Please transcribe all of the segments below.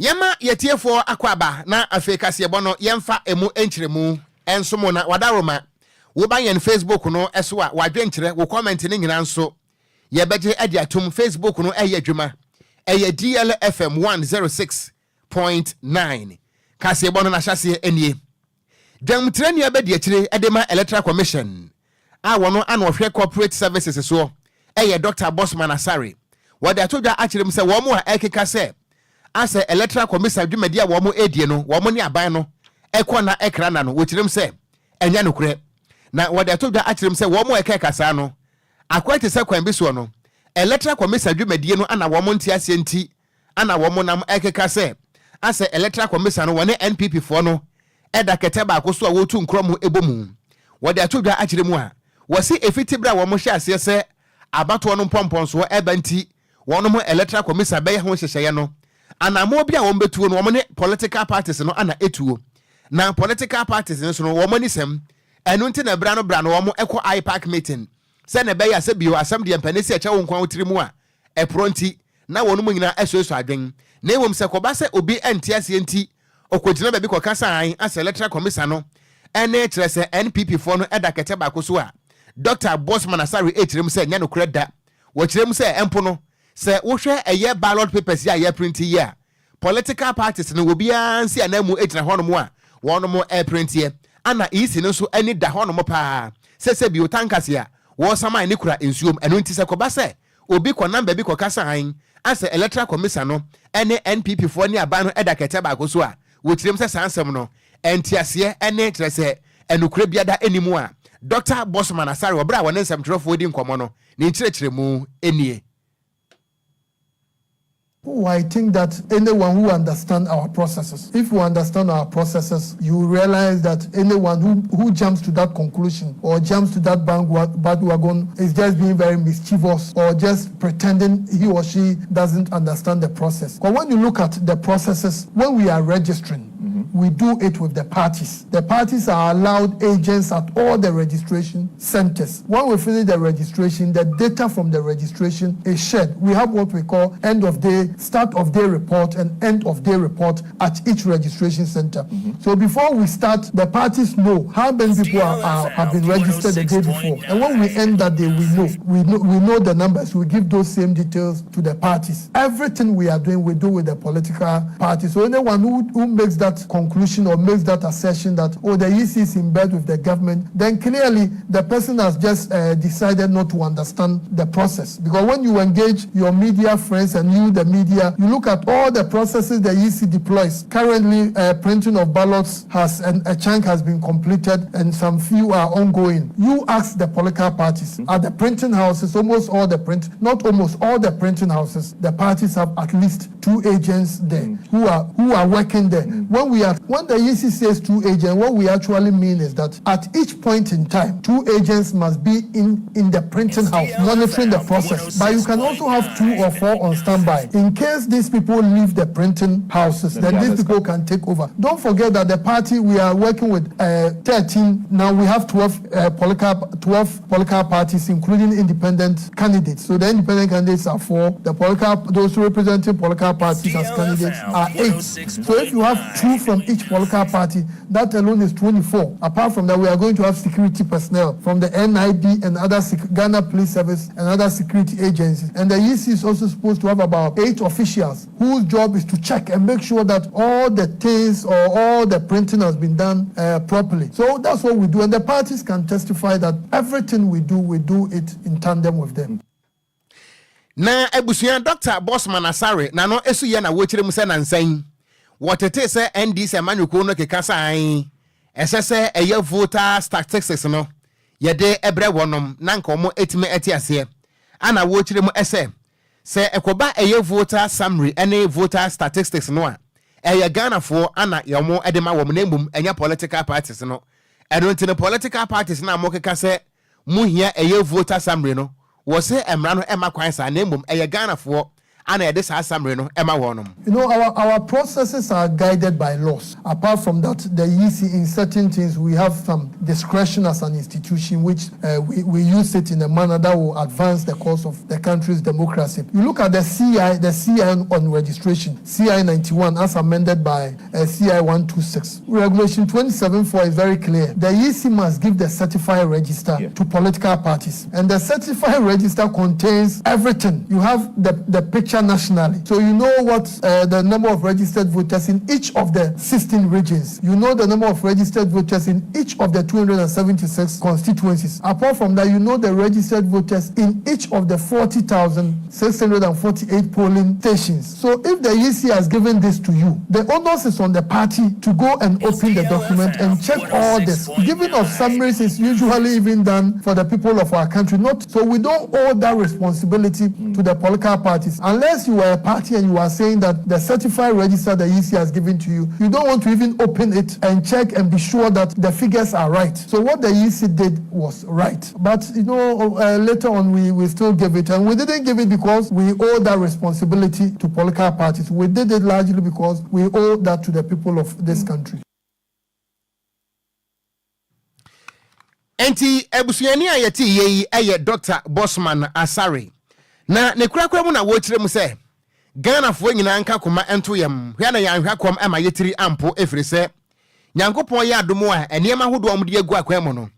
Yɛma yɛtiefoɔ akɔ aba na afei kaseɛbɔ no yɛmfa emu nkyerɛmu nso mo na wadaroma woba yɛn Facebook no so a, wadwenkyerɛ wo comment no nyinaa nso yɛbɛgye de atom. Facebook no ɛyɛ adwuma, ɛyɛ DLFM 106.9. Kaseɛbɔ no n'ahyɛseɛ nie. Dwamtirani abɛdi akyire de ma Electoral Commission a wɔno ana ɔhwɛ corporate services soɔ ɛyɛ Dr Bosman Asare. Wɔde ato dwa akyerɛ mu sɛ wɔn a ɛkeka sɛ asɛ Electoral Commission dwumadi a wɔn edie no, wɔn ne aban no ɛkɔ na ɛkra na no, wɔkyerɛ mu sɛ ɛnyɛ nokorɛ. Na wɔde ato dwa akyerɛ mu sɛ wɔn a ɛka kasaa no akɔɛ te sɛ kwan bi soɔ no, Electoral Commission dwumadie no ana wɔn nte aseɛ nti ana wɔn nam ɛkeka sɛ asɛ Electoral Commission no wɔne NPP foɔ no ɛda kɛtɛ baako so a wɔretu nkorɔ mu ɛbɔ mu. Wɔde ato dwa akyerɛ mu a wɔsi efiti bere a wɔn hyɛ aseɛ sɛ abatoɔ no mpɔmpɔnsoɔ ɛba nti wɔn mo Electoral Commission bɛyɛ ho nhyehyɛeɛ no, anammɔ bi a wɔn bɛtuo no, wɔn ne political parties no ana etuo, na political parties no so no wɔn ani sɛm. Ɛno nti na bra no bra no wɔn ɛkɔ IPAC meeting sɛ na ɛbɛyɛ asɛ bio asɛm deɛ mpanin si ɛkyɛ wɔn nkwan tiri mu a ɛporɔ nti na wɔn mu nyinaa ɛsoeso adwen. Na mmom sɛ kɔba sɛ obi ɛnte aseɛ nti ɔkɔgyina baabi kɔka sɛ an asɛ Electoral Commission no ɛne kyerɛ sɛ NPP foɔ no ɛda kɛtɛ baako so a, Dr Bosman Asare ɛkyerɛ mu sɛ nyɛ nokorɛ da. Wɔkyerɛ mu sɛ ɛmpo no sɛ wohwɛ ɛyɛ ballot papers yi a yɛprint yi a, political parties no obiara nsi anan mu gyina hɔnom a wɔnom ɛprinteɛ ana EC no nso ani da hɔnom paa sɛ bio tankase a wɔresaman ne kura nsuom. Ɛno nti sɛ kɔba sɛ obi kɔnam baabi kɔka sɛ an asɛ Electoral Commission no ɛne NPP foɔ ne aban no ɛda kɛtɛ baako so a, wɔkyerɛ mu sɛ saa nsɛm no ɛnteaseɛ ɛne kyerɛ sɛ ɛnokora biada anim a Dr Bosman Asare ɔberɛ a wɔne nsɛmtwerɛfoɔ di nkɔmmɔ no ne nkyerɛkyerɛmu nie. Oh, I think that anyone who understands our processes, if you understand our processes, you realize that anyone who jumps to that conclusion or jumps to that bandwagon is just being very mischievous or just pretending he or she doesn't understand the process. But when you look at the processes, when we are registering, we do it with the parties. The parties are allowed agents at all the registration centers. When we finish the registration, the data from the registration is shared. We have what we call end of day, start of day report and end of day report at each registration center. So before we start, the parties know how many people have been registered the day before. And when we end that day, we know. We know the numbers. We give those same details to the parties. Everything we are doing, we do with the political parties. So anyone who makes that conclusion or makes that assertion that, oh, the EC is in bed with the government, then clearly the person has just decided not to understand the process. Because when you engage your media friends and you, the media, you look at all the processes the EC deploys. Currently, printing of ballots has, and a chunk has been completed and some few are ongoing. You ask the political parties at the printing houses, almost all the print, not almost all the printing houses, the parties have at least two agents there who are working there. When the EC says two agents, what we actually mean is that at each point in time, two agents must be in the printing house monitoring the process. But you can also have two or four on standby in case these people leave the printing houses. Then the these others people can take over. Don't forget that the party we are working with 13 now. We have 12 political 12 political parties, including independent candidates. So the independent candidates are four. The political those representing political parties as candidates are eight. So if you have two from each political party, that alone is 24. Apart from that, we are going to have security personnel from the NIB and other Ghana Police Service and other security agencies. And the EC is also supposed to have about eight officials whose job is to check and make sure that all the things or all the printing has been done properly. So that's what we do. And the parties can testify that everything we do it in tandem with them. Na abusua, Dr Bosman Asare na no esu yɛ na wɔkyerɛ mu sɛ nansan wɔtete sɛ NDC amanyɔkuo no keka sɛ an ɛsɛ sɛ ɛyɛ voter statistics no yɛde ɛbrɛ wɔnom na nka wɔn etumi ɛte aseɛ. Ana wɔkyerɛ mu ɛsɛ sɛ ɛkɔba ɛyɛ voter summary ɛne voter statistics no a, ɛyɛ Ghanafoɔ ana wɔn ɛde ma wɔn, na mmom ɛnyɛ political parties no. Ɛno nti no political parties no a wɔkeka sɛ mo hia ɛyɛ voter summary no, wɔsɛ mmara no ɛma kwan saa, na mmom ɛyɛ Ghanafoɔ. ana yɛde saa summary no ma wɔnom. You know, our, our processes are guided by laws. Apart from that, the EC, in certain things, we have some discretion as an institution, which uh, we, we use it in a manner that will advance the cause of the country's democracy. You look at the CI, the CI on registration, CI 91, as amended by uh, CI 126. Regulation 27.4 is very clear. The EC must give the certified register yeah. to political parties. And the certified register contains everything. You have the, the picture nationally. So you know what uh, the number of registered voters in each of the 16 regions. You know the number of registered voters in each of the 276 constituencies. Apart from that, you know the registered voters in each of the 40,648 polling stations. So if the EC has given this to you, the onus is on the party to go and open the document and check all this. Giving of summaries is usually even done for the people of our country. Not so we don't owe that responsibility mm. to the political parties. Unless you are a party and you are saying that the certified register the EC has given to you, you don't want to even open it and check and be sure that the figures are right. So what the EC did was right. But you know, uh, later on we, we still gave it, and we didn't give it because we owe that responsibility to political parties. We did it largely because we owe that to the people of this country. Enti abusuani a yɛte yie yi yɛ Dɔkta Bosman Asare. Na ne korakora mu na wɔrekyerɛ mu sɛ Ghanafoɔ nyinaa nka koma nto yam hwɛ na yɛanhwɛ kɔm ma yɛtiri ampo ɛfiri sɛ Nyankopɔn yɛ adom a nneɛma ahodoɔ a wɔde agu akwan mu no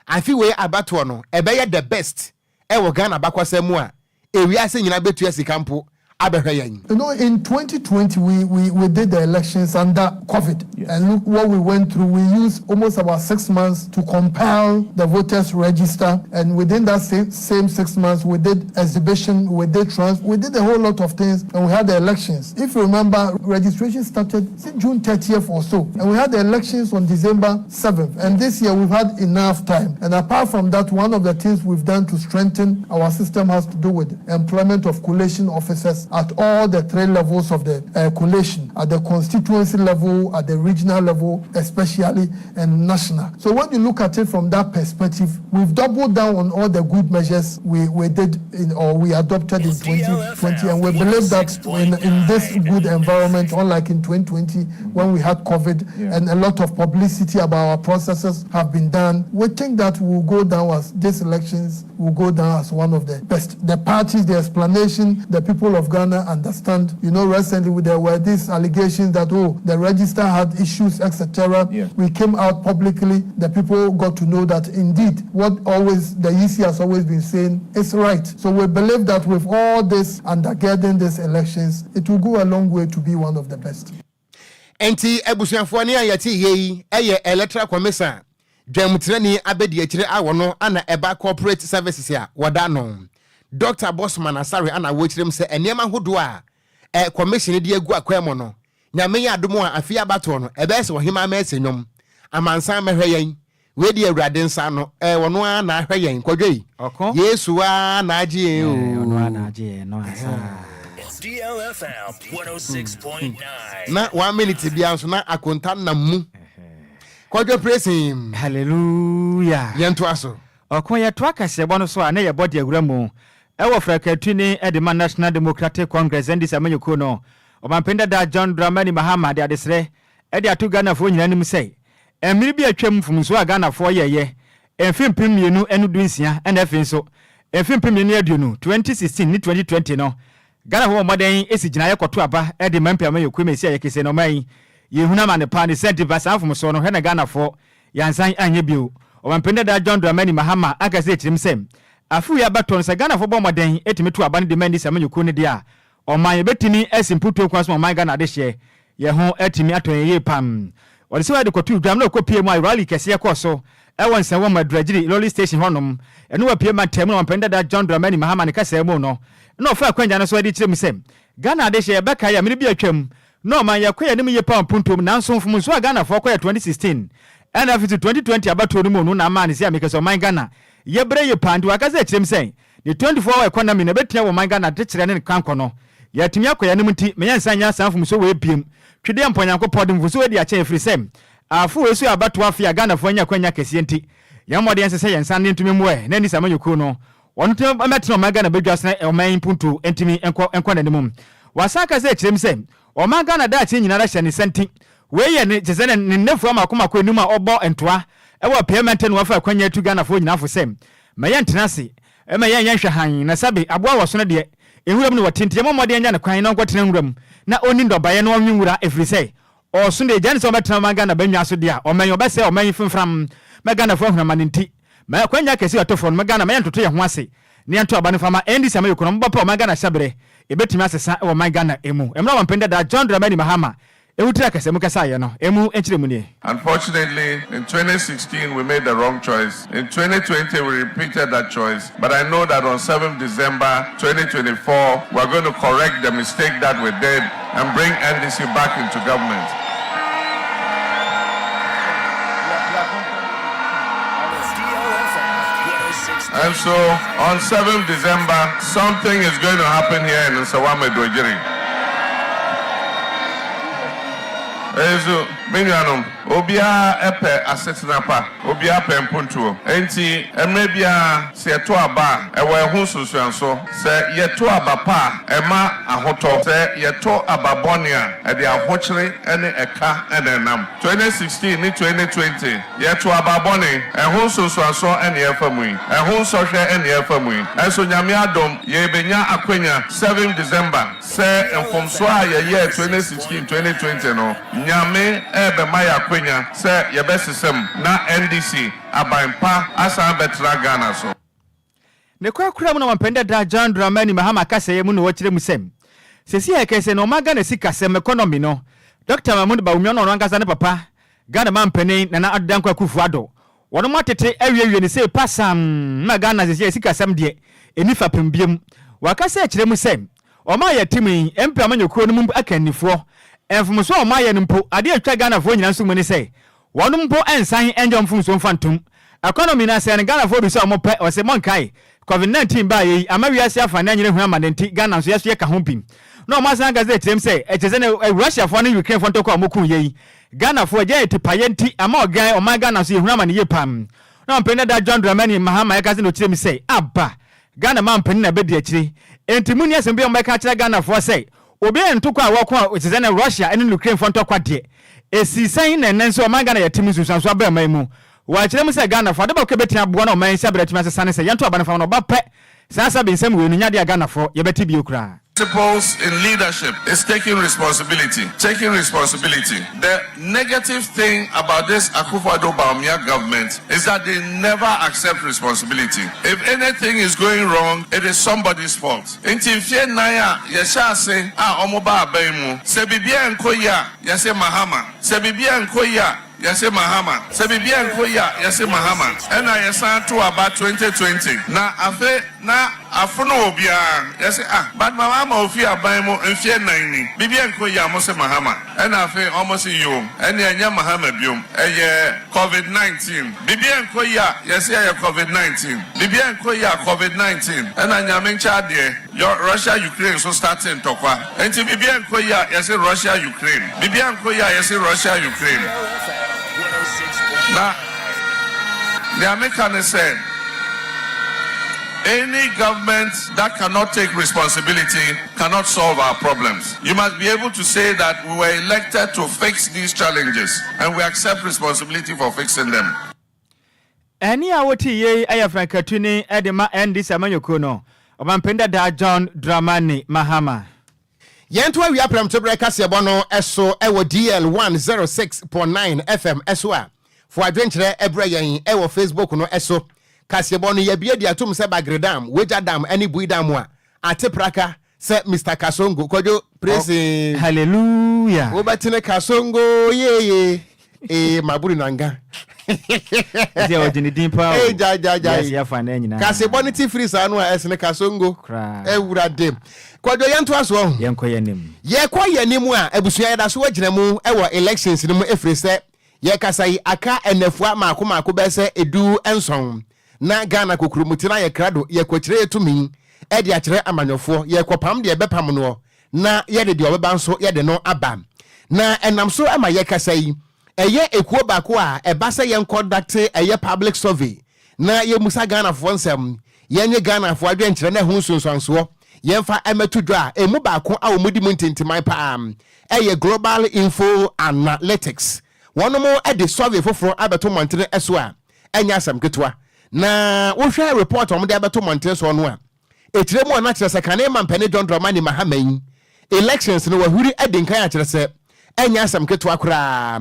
afe wei abatoɔ no ɛbɛyɛ the best ɛwɔ Ghana abakwasɛm mu a ewiase nyinaa bɛtua sika mpo abɛhwɛ yɛn. You know, in 2020, we, we, we did the elections under COVID. Yes. And look what we went through. We used almost about six months to compile the voters register. And within that same, same six months, we did exhibition, we did trans, we did a whole lot of things, and we had the elections. If you remember, registration started June 30th or so. And we had the elections on December 7th. And this year, we've had enough time. And apart from that, one of the things we've done to strengthen our system has to do with employment of collation officers at all the three levels of the uh, collation, at the constituency level, at the regional level, especially, and national. So when you look at it from that perspective, we've doubled down on all the good measures we, we did in, or we adopted in 2020, and we believe that in, in this good environment, unlike in 2020 when we had COVID yeah. and a lot of publicity about our processes have been done, we think that we'll go down as these elections will go down as one of the best. The parties, the explanation, the people of Ghana understand. You know, recently there were these allegations that, oh, the register had issues, etc. Yeah. We came out publicly. The people got to know that indeed what always the EC has always been saying is right. So we believe that with all this undergirding these elections, it will go a long way to be one of the best. Enti abusuafoɔ ne a yɛte yie yi yɛ Electoral Commission dwamtenani abadiakyire a wɔno ana ɛba Corporate Services a wɔda ano. Dɔkta Bosman Asare ana wɔkyerɛ mu sɛ nneɛma ahodoɔ a ɛ commission de agu akwan mu no, Nyame yɛ adom a afe abatoɔ no ɛbɛyɛ sɛ ɔhemaa mɛɛsɛ nnwom amansan mɛhwɛ yɛn wei deɛ Awurade nsa ano ɛ wɔno ara na ahwɛ yɛn kɔdwo yi Ɔko. Yesu ara na agye yɛn Ɛ, oo. ɔno ara na agye yɛn no ansa. DLFM 106.9. Na one minute biara nso na akonta nam mu. Kwadwo praise him. Hallelujah. Yɛntoa so. Ɔko yɛtoa kaseɛbɔ no so a na yɛbɔ de awura mu wɔ frakatuni de ma National Democratic Congress NDC amanyɔkuo no Ɔmanpanin dada John Dramani Mahama de adesrɛ de ato Ghanafoɔ nyinaa anim sɛ mmere bi a atwam mfomsoɔ a Ghanafoɔ yɛeɛ mfe 2016 ɛna afei nso mfe 2020, 2016 ne 2020 no Ghanafoɔ bɔ mmɔden si gyinaeɛ kɔto aba de ma MP amanyɔkuo ma ɛsi a yɛkese no ɔman yi yɛhunu amane paa ne sɛ nti ba saa mfomsoɔ no hwɛ na Ghanafoɔ yɛansan anyɛ bio. Ɔmanpanin dada John Dramani Mahama aka sɛ kyerɛm sɛ afe wei abatoɔ no sɛ Ghanafoɔ bɔ mmɔden tumi to aba no de ma NDC amanyɔkuo no deɛ a ɔman yɛbɛtumi asi mputuo kwan so ma ɔman Ghana adehyeɛ yɛn ho atumi atɔ yɛn yie pam. Ɔde sɛ de kɔtoo dwam na ɔkɔpie mu a rally kɛseɛ kɔɔ so wɔ Nsawam Aduagyiri lorry station hɔnom. Ɛno wɔ pie mantam na Ɔmanpanin dada John Dramani Mahama ne kasaa mu no na ɔfaa akwanya no so de kyerɛ mu sɛ Ghana adehyeɛ yɛbɛkae a mmere bi atwam na ɔman yɛkɔ yɛn anim yie paa mpuntuo mu nanso mfomsoɔ a Ghanafoɔ kɔyɛ 2016 ɛna afei nso 2020 abatoɔ no mu no na ama ne sɛ ameka sɛ ɔman Ghana yɛbrɛ yie paa nti wakasa akyerɛ mu sɛ ne 24 hour economy no ɛbɛtia wɔ ɔman Ghana adekyerɛ ne ne kankɔ no yɛatumi akɔ yɛn anim nti ma yɛnsan nyɛ saa mfomsoɔ wei biom Twedeɛ mpo Nyankopɔn de mfomsoɔ wei de akyɛ yɛn ɛfiri sɛ afe wei so yɛ abatoɔ afe a Ghanafoɔ anya akwanya kɛseɛ nti yɛn mmɔden ɛnsɛ sɛ yɛnsan ne ntumi mmoɛ na ani saa amanyɔkuo no Wɔn nti mmɛtena ɔman Ghana badwa so na ɔman yi mpuntuo ntumi nkɔ nkɔ n'anim. Wasan aka sɛ kyerɛm sɛ ɔman Ghana daakye nyinara hyɛ ne nsa nti wei yɛ ne kyerɛ sɛ ne nnafua mako mako enum a ɔbɔ ntoa wɔ Apueɛ mantam na wafa akwanya atu Ghanafoɔ nyinaa fo sɛ ma yɛntena ase ma yɛnyɛ nhwɛ hann na sɛbe aboa wɔ sono deɛ nwura mu na wɔte nti yɛmmɔ mmɔden nya no kwan na ɔnkɔtena nwura mu na ɔnni nnɔbaeɛ na ɔnwe nwura ɛfiri sɛ ɔɔso deɛ gya ne sɛ ɔbɛtena ɔman Ghana bannwa so deɛ a ɔman yi ɔbɛsɛe ɔman yi fomfram ma Ghanafoɔ ahunu amane nti Ma akwanya kɛse ɔtɔ fam no ma Ghana ma yɛntoto yɛn ho ase na yɛnto aba no mfa ma NDC amanyɔkuo no ɔmobɔ pɛ ɔman Ghana hyɛberɛ ɛbɛtumi asesa wɔ ɔman Ghana mu. Mmerɛ a ɔmampanin dada John Dramani Mahama ɛwutiri akasamu kasaeɛ no ɛmu nkyerɛmu nie. Unfortunately, in 2016 we made the wrong choice. In 2020 we repeated that choice. But I know that on 7th December 2024, we're going to correct the mistake that we did and bring NDC back into government. And so on 7th December, something is going to happen here in Nsawam Adoagyiri. Nso, me nuanom, obiara pɛ asetena pa, obiara pɛ mpontuo. Enti, mmerɛ biara, sɛ yɛto aba a, ɛwɔ ɛho nsunsuanso. Sɛ yɛto aba pa a, ɛma ahotɔ. Sɛ yɛto aba bɔne a, ɛde ahokyere ne ɛka na ɛnam. 2016 ne 2020, yɛtoo aba bɔne. Ɛho nsunsuansoɔ na yɛrefa mu yi. Ɛho nsɔhwɛ na yɛrefa mu yi. Nso Nyame adom, yɛrebɛnya akwanya 7 December sɛ mfomsoɔ a yɛyɛɛ 2016, 2020 no, Nyame rebɛma yɛn akwanya sɛ yɛbɛsesa mu na NDC aban pa asan abɛtena Ghana so. Ne korakora mu na Ɔmanpanin dada John Dramani Mahama kasaeɛ mu na ɔkyerɛ mu sɛ, Seesei a yɛka yi sɛ na ɔman Ghana sikasɛm, economy, no, Dɔkta Mahmood Bawumia ne ɔno ankasa ne papa, Ghana manpanin Nana Addo Dankwa Akuffo Addo, wɔnom atete awiewie no sei pasam ma Ghana seesei sikasɛm deɛ ɛnni fapem biom. Wakasa akyerɛ mu sɛ, ɔman a yɛte mu yi, MP amanyɔkuo no mu akannifoɔ, mfomsoɔ a wɔayɛ no mpo, adeɛ a ɛtwa Ghanafoɔ nyinaa nso mu ne sɛ, Wɔnom mpo nsan nyɛ wɔn mfomsoɔ mfa ntom. Economy no asɛe no Ghanafoɔ bisa wɔn pɛ wɔse monkae covid 19 baeɛ yi ama wiase afa ne anyere hunu amane nti Ghana nso yɛso yɛka ho bi na wɔn asan ankasa akyerɛm sɛ ɛkyerɛ sɛ na Russiafoɔ ne Ukrainefoɔ ntɔkwa a wɔn kuu yɛ yi Ghanafoɔ agya yɛ tipaeɛ nti ama ɔgan ɔman Ghana nso yɛhunu amane yie paa na ɔmpanin dada John Dramani Mahama ɛka sɛ na ɔkyerɛ mu sɛ aba Ghana mampanin na bɛdi akyire enti monni asɛm bi a mobɛka akyerɛ Ghanafoɔ sɛ Obi a ntokwa a wɔko a te sɛ nɛ Russia ne Ukrainefoɔ ntɔkwa deɛ, ɛsii sɛn na ɛnnɛ nso ɔman Ghana yɛte mu nsunsuansoɔ aba ɔman yi mu? Wɔakyerɛ mu sɛ Ghanafoɔ, ade baako a ɛbɛtumi aboa na ɔman yi hyɛberɛ atumi asesa ne sɛ yɛnto aba no mfa ma no ɔba pɛ. Saa sabi nsɛm wei no nyɛ adeɛ a Ghanafoɔ yɛbɛte bio koraa. Principles in leadership is taking responsibility, taking responsibility. The negative thing about this Akufo-Addo Bawumia government is that they never accept responsibility. If anything is going wrong, it is somebody's fault. Nti mfeɛ nnan a yɛhyɛ ase a ɔmo ba aban mu, sɛ biribi ankɔ yie a, yɛse Mahama, sɛ biribi ankɔ yie a, yɛse Mahama, sɛ biribi ankɔ yie a, yɛse Mahama. Ɛna yɛsan too aba 2020, na afe na afono obiara, yɛse ah, but Mahama ofii aban mu mfeɛ nnan ni, biribi ankɔ yie a, mose Mahama. Ɛna afei ɔmo se yoo, ɛneɛ ɛnyɛ Mahama biom, ɛyɛ Covid 19. Biribi ɛnkɔ yie a, yɛse ɛyɛ Covid 19. Biribi ɛnkɔ yie a, Covid 19. Ɛna Nyame nkyɛ adeɛ, yɔ Russia Ukraine nso starte ntɔkwa. Nti biribi ɛnkɔ yie a, yɛse Russia Ukraine. Biribi ɛnkɔ yie a, yɛse Russia Ukraine. Na nea meka ne sɛ, any government that cannot take responsibility cannot solve our problems. You must be able to say that we were elected to fix these challenges and we accept responsibility for fixing them. Ɛnne a wotii yei yɛ frankatuni de ma NDC amanyɔkuo no Ɔmanpanin dada John Dramani Mahama. Yɛnto awia prɛmtoberɛ kaseɛbɔ no so wɔ DL 106.9 FM so a, fo adwenkyerɛ brɛ yɛn wɔ Facebook no so. Kaseɛbɔ no yɛabue de atom sɛ Bagre Dam, Wagya Dam ne Bui Dam a Ate praka sɛ Mister Kasongo Kwadwo praise him. Hallelujah. Wobɛtene Kasongo yeye ee maburi nanga. Ɛsɛ ɔgye ne din paa o. Ee gya gya gya. Wiase afa na nyinaa. Kasebɔ ne ti firi saa no a ɛsene Kasongo. Koraa. Awurade. Kwadwo yɛntoa so ɔho. Yɛnkɔ yɛn anim. Yɛkɔ yɛn anim a abusua yɛda so agyina mu wɔ elections no mu ɛfiri sɛ yɛkasa yi aka nnafua maako maako bɛyɛ sɛ 17 Na Ghana kokuromoti no ayɛ krado, yɛkɔkyerɛ yɛ tumi de akyerɛ amanyɔfoɔ, yɛkɔpam deɛ ɛbɛpam noɔ, na yɛde deɛ ɔbɛba nso yɛde no aba. Na ɛnam so ma yɛkasa yi, ɛyɛ ekuo baako a ɛba sɛ yɛn kɔndakte ɛyɛ public survey na yɛmmusa Ghanafoɔ nsɛm. Yɛnye Ghanafoɔ adwenkyerɛ na ɛho nsunsuansoɔ yɛmfa mmɛto dwa a, ɛmu baako a wɔdi mu ntintiman paa yɛ Global Info Analytics. Wɔnom de survey foforɔ abɛto mmɔntene so a ɛnyɛ asɛm ketewa. Na wohwɛ report a wɔde abɛto mmɔntene soɔ no a, ɛkyerɛ mu a na kyerɛ sɛ kane mampanin John Dramani Mahama yi elections no wahuri adi nkan akyerɛ sɛ ɛnyɛ asɛm ketewa koraa.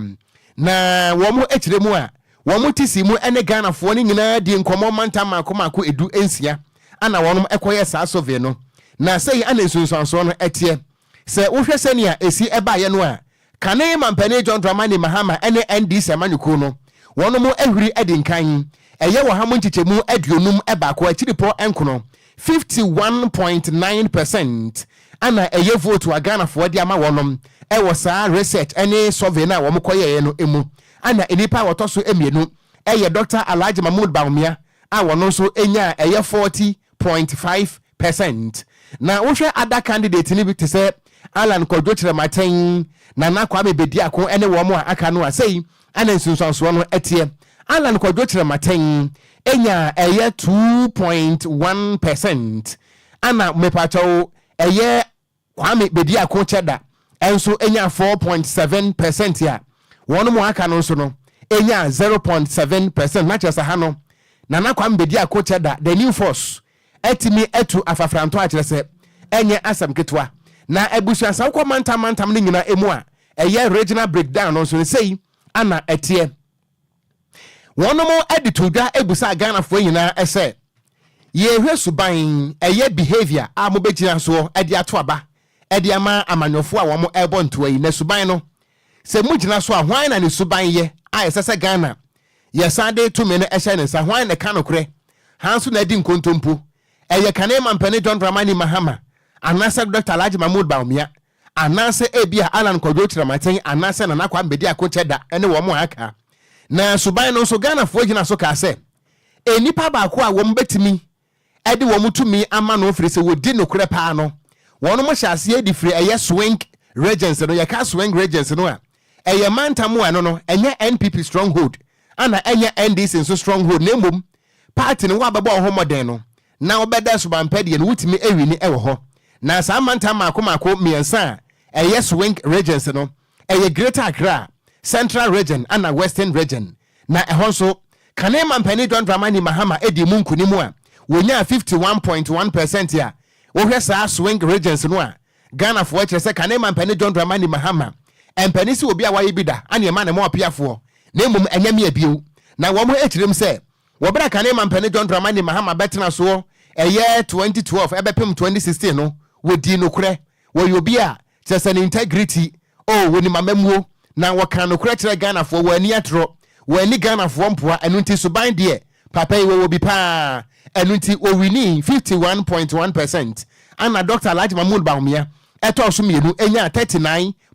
Na wɔn kyerɛ mu a wɔn te sii mu ne Ghanafoɔ no nyinaa dii nkɔmmɔ mantam mmaako mmaako 16 ana wɔnom kɔyɛ saa survey no. Na sei ana nsunsuansoɔ no teɛ. Sɛ wohwɛ sɛnea ɛsi baeɛ no a, kane mampanin John Dramani Mahama ne NDC amanyɔkuo no, wɔnom ahuri adi nkan. Ɛyɛ ɔha mu nkyekyɛmu 51 akyiripɔ nkono, 51.9%, ana ɛyɛ vote a Ghanafoɔ de ama wɔnom wɔ saa research ne survey no a wɔn kɔyɛeɛ no mu. Ana nnipa a wɔtɔ so mmienu yɛ Dɔkta Alhaji Mahmood Bawumia a wɔno nso nyaa ɛyɛ 40.5%. Na wohwɛ other candidate no bi te sɛ Allan Kwadwo Kyerematen, Nana Kwame Bediako ne wɔn a aka no a, sei ana nsunsuansoɔ no teɛ. Allan Kwadwo Kyerematen nyaa ɛyɛ 2.1% ana mepakyɛw ɛyɛ Kwame Bediako Kyɛda nso nyaa 4.7% a wɔn mu aka no nso no nyaa 0.7%. Na kyerɛ sɛ ha no Nana Kwame Bediako Kyɛda, The New Force, atumi atu afafrantɔ a kyerɛ sɛ ɛnyɛ asɛm ketewa. Na abusua sɛ wokɔ mantam mantam no nyinaa mu a ɛyɛ regional breakdown no nso no sei ana ɛteɛ. Wɔnom de too dwa busaa Ghanafoɔ nyinaa sɛ, Yɛrehwɛ suban, ɛyɛ behaviour, a mobɛgyina soɔ de ato aba de ama amanyɔfoɔ a wɔn rebɔ ntoa yi, na suban no, sɛ mogyina so a, hwan na ne suban yɛ a ɛsɛ sɛ Ghana yɛsan de tumi no hyɛ ne nsa? Hwan na ɛka nokorɛ? Han nso na adi nkontompo? Ɛyɛ kane mampanin John Dramani Mahama anaasɛ Dɔkta Alhaji Mahmood Bawumia? Anaasɛ ebia Allan Kwadwo Kyerematen anaasɛ Nana Kwame Bediako Kyɛda ne wɔn a aka. Na suban no nso, Ghanafoɔ gyina so kaa sɛ, nnipa baako a wɔn bɛtumi de wɔn tumi ama no firi sɛ wɔdi nokorɛ paa no, wɔnom hyɛ aseɛ de firi ɛyɛ swing regions no. Yɛka swing regions no a, ɛyɛ mantam a ɛno no, ɛnyɛ NPP stronghold, ana ɛnyɛ NDC nso stronghold, na mmom party no wo a bɛbɔ wo ho mmɔden no, na wobɛda suban pa deɛ no wotumi awini wɔ hɔ. Na saa mantam mmaako mmaako mmiɛnsa a ɛyɛ swing regions no, ɛyɛ Greater Accra, Central Region ana Western Region. Na ɛhɔ nso, kane mampanin John Dramani Mahama dii mu nkunim a wɔnyaa 51.1% a wohwɛ saa swing regions no a, Ghanafoɔ kyerɛ sɛ kane mampanin John Dramani Mahama mpanin sɛ obi a wayɛ bi da ana ɛma ne ma ɔpeafoɔ na mmom ɛnyɛ mea bio. Na wɔn kyerɛm sɛ Wɔ berɛ a kane mampanin John Dramani Mahama bɛtena soɔ ɛyɛ 2012 ɛbɛpem 2016 no, wɔdii nokorɛ. Wɔyɛ obi a kyerɛ sɛ ne integrity, oh, wɔnim amammuo, na wɔkaa nokorɛ kyerɛɛ Ghanafoɔ, wɔanni atorɔ, wɔanni Ghanafoɔ mpoa, ɛno nti suban deɛ papa yi wɔwɔ bi pa ara, ɛno nti wɔwinii 51.1 percent, ɛna Dɔkta Alhaji Mahmood Bawumia ɛtɔɔ so mmienu nyaa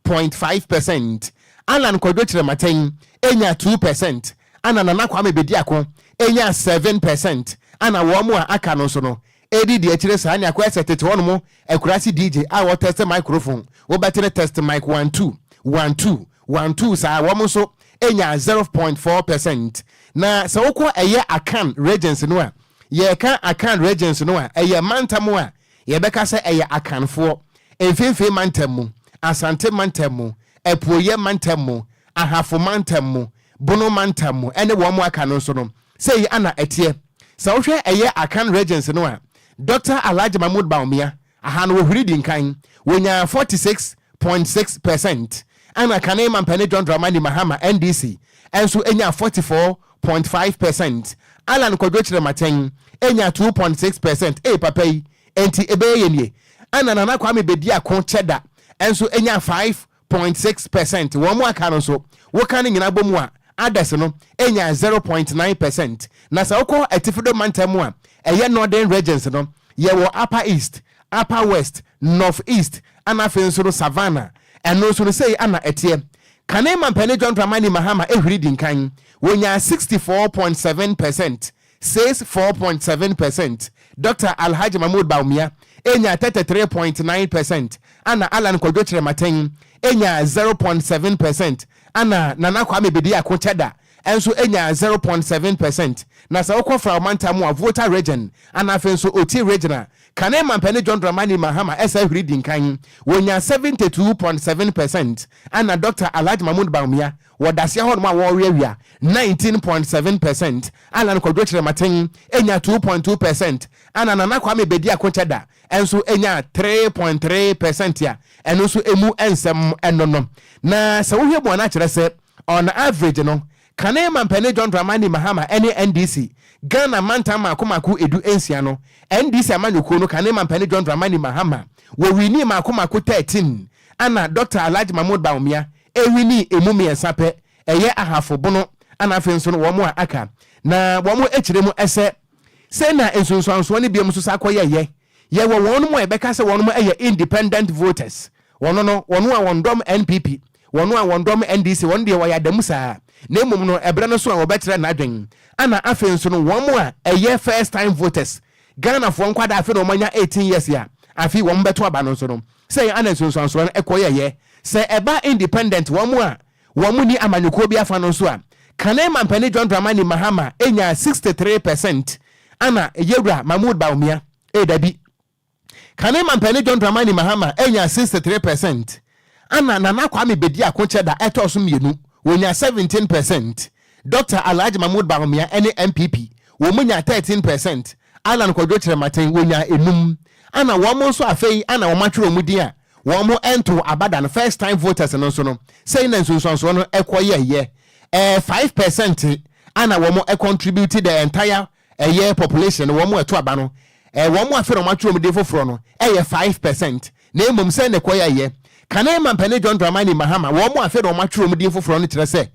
39.5 percent, Allan Kwadwo Kyerematen nyaa 2 percent, Ana Nana Kwame Bediako nyaa 7% ana wɔn a aka no nso no redi di akyire saa nea akɔyɛ sɛ tete hɔnom akuraase DJ a wɔtɛste microphone wobɛte no test mic one two, one two, one two saa wɔn nso nyaa 0.4% Na sɛ wokɔ ɛyɛ Akan regions no a yɛreka Akan regions no a ɛyɛ mantam a yɛbɛka sɛ ɛyɛ Akanfoɔ mfimfini mantam mu, Asante mantam mu, Apueeɛ mantam mu, Ahafo mantam mu, Bono mantam mu ne wɔn a aka no nso no, sei ana ɛteɛ. Sɛ wohwɛ ɛyɛ Akan regions no a, Dɔkta Alhaji Mahmood Bawumia, aha no wɔhuri di nkan, wɔnyaa 46.6 percent, ɛna kane mampanin John Dramani Mahama, NDC, nso nyaa 44.5%. Allan Kwadwo Kyerematen nyaa 2.6%. Ei papa yi, enti ɛbɛyɛ yɛ nie. Ɛna Nana Kwame Bediako Kyɛda nso nyaa 5.6%. Wɔn mu aka no nso, woka no nyinaa bɔ mu a, others no nyaa 0.9%. Na sɛ wokɔ Atifido mantam mu a, ɛyɛ Northern regions no, yɛwɔ Upper East, Upper West, North East, ana afei nso no Savannah. Ɛno nso no sei ana ɛteɛ. Kane mampanin John Dramani Mahama ehwiri di nkan, wɔnyaa 64.7%, 64.7%. Dr. Alhaji Mahmood Bawumia enya 33.9%, ana Allan Kwadwo Kyerematen enya 0.7%, ana Nana Kwame Bediako Kyɛda nso nyaa 0.7 percent. Na sɛ wokɔ Frao mantam a, Volta Region, ana afei nso Oti Region a, kane mampanin John Dramani Mahama ɛsɛ ahwiri di nkan, wɔnya 72.7 percent, ana Dr Alhaji Mahmood Bawumia wɔ daseɛ hɔnom a wɔreawia 19.7 percent. Alan Kwadwo Kyerɛmaten enya 2.2 percent, ana Nana Kwame Bediako Cheddar ɛnso enya 3.3 percent a ɛno nso emu nsɛm ɛno no. Na sɛ wohwɛ mu ana kyerɛ sɛ on average no, kane mampanin John Dramani Mahama ɛne NDC, Ghana mantam mako mako 16 no, NDC amanyɔkuo no, kane mampanin John Dramani Mahama wɔwini mako mako 13, ana Dr Alhaji Mahmood Bawumia ewini emu mmiɛnsa pɛ, ɛyɛ Ahafo Bono, ana afei nso no wɔn a aka na wɔn akyire mu. Ɛsɛ sɛ na nsonsansoɔ no biom nso sa akɔyɛyɛ yɛwɔ wɔn mu a yɛbɛka sɛ wɔn yɛ independent voters. Wɔn no, wɔn a wɔn dɔm NPP, wɔn a wɔn dɔm NDC, wɔn deɛ wɔyɛ adamu saa, na mmom no ɛbrɛ no so a wɔbɛkyerɛ n'adwen. Ana afei nso no wɔn a ɛyɛ first time voters, Ghanafoɔ nkwadaa afei na wɔn anya 18 years a afei wɔn bɛto aba no nso no, sɛ ana nsonsansoɔ no ɛkɔ yɛyɛ sɛ ɛba independent, wɔn a wɔn mu ni amanyɔkuo bi afa no nso a, kane mampanin John Dramani Mahama enya 63 percent, ana yewura Mahmood Bawumia dabi, kane mampanin John Dramani Mahama enya 63 percent, ana Nana Kwame Bediako Cheddar ɛtɔ so mmienu, wɔnya 17 percent. Dr Alhaji Mahmood Bawumia ɛne NPP wɔn mu nya 13 percent. Alan Kwadwo Kyerɛmaten wɔnya enum, ana wɔn nso afei ana wɔn atwerɛ wɔn din a wɔn nto abada no, first time voters no nso no, sɛyi na nsonsansoɔ no ɛkɔ yɛyɛ 5 percent ana wɔn contribute the entire ɛyɛ population no. Wɔn ɛto aba no, wɔn afei na wɔn atwerɛ wɔn din foforɔ no ɛyɛ 5 percent. Na emom sɛ ne kɔ yɛyɛ kane mampanin John Dramani Mahama, wɔn afei na wɔn atwerɛ wɔn din foforɔ no kyerɛ sɛ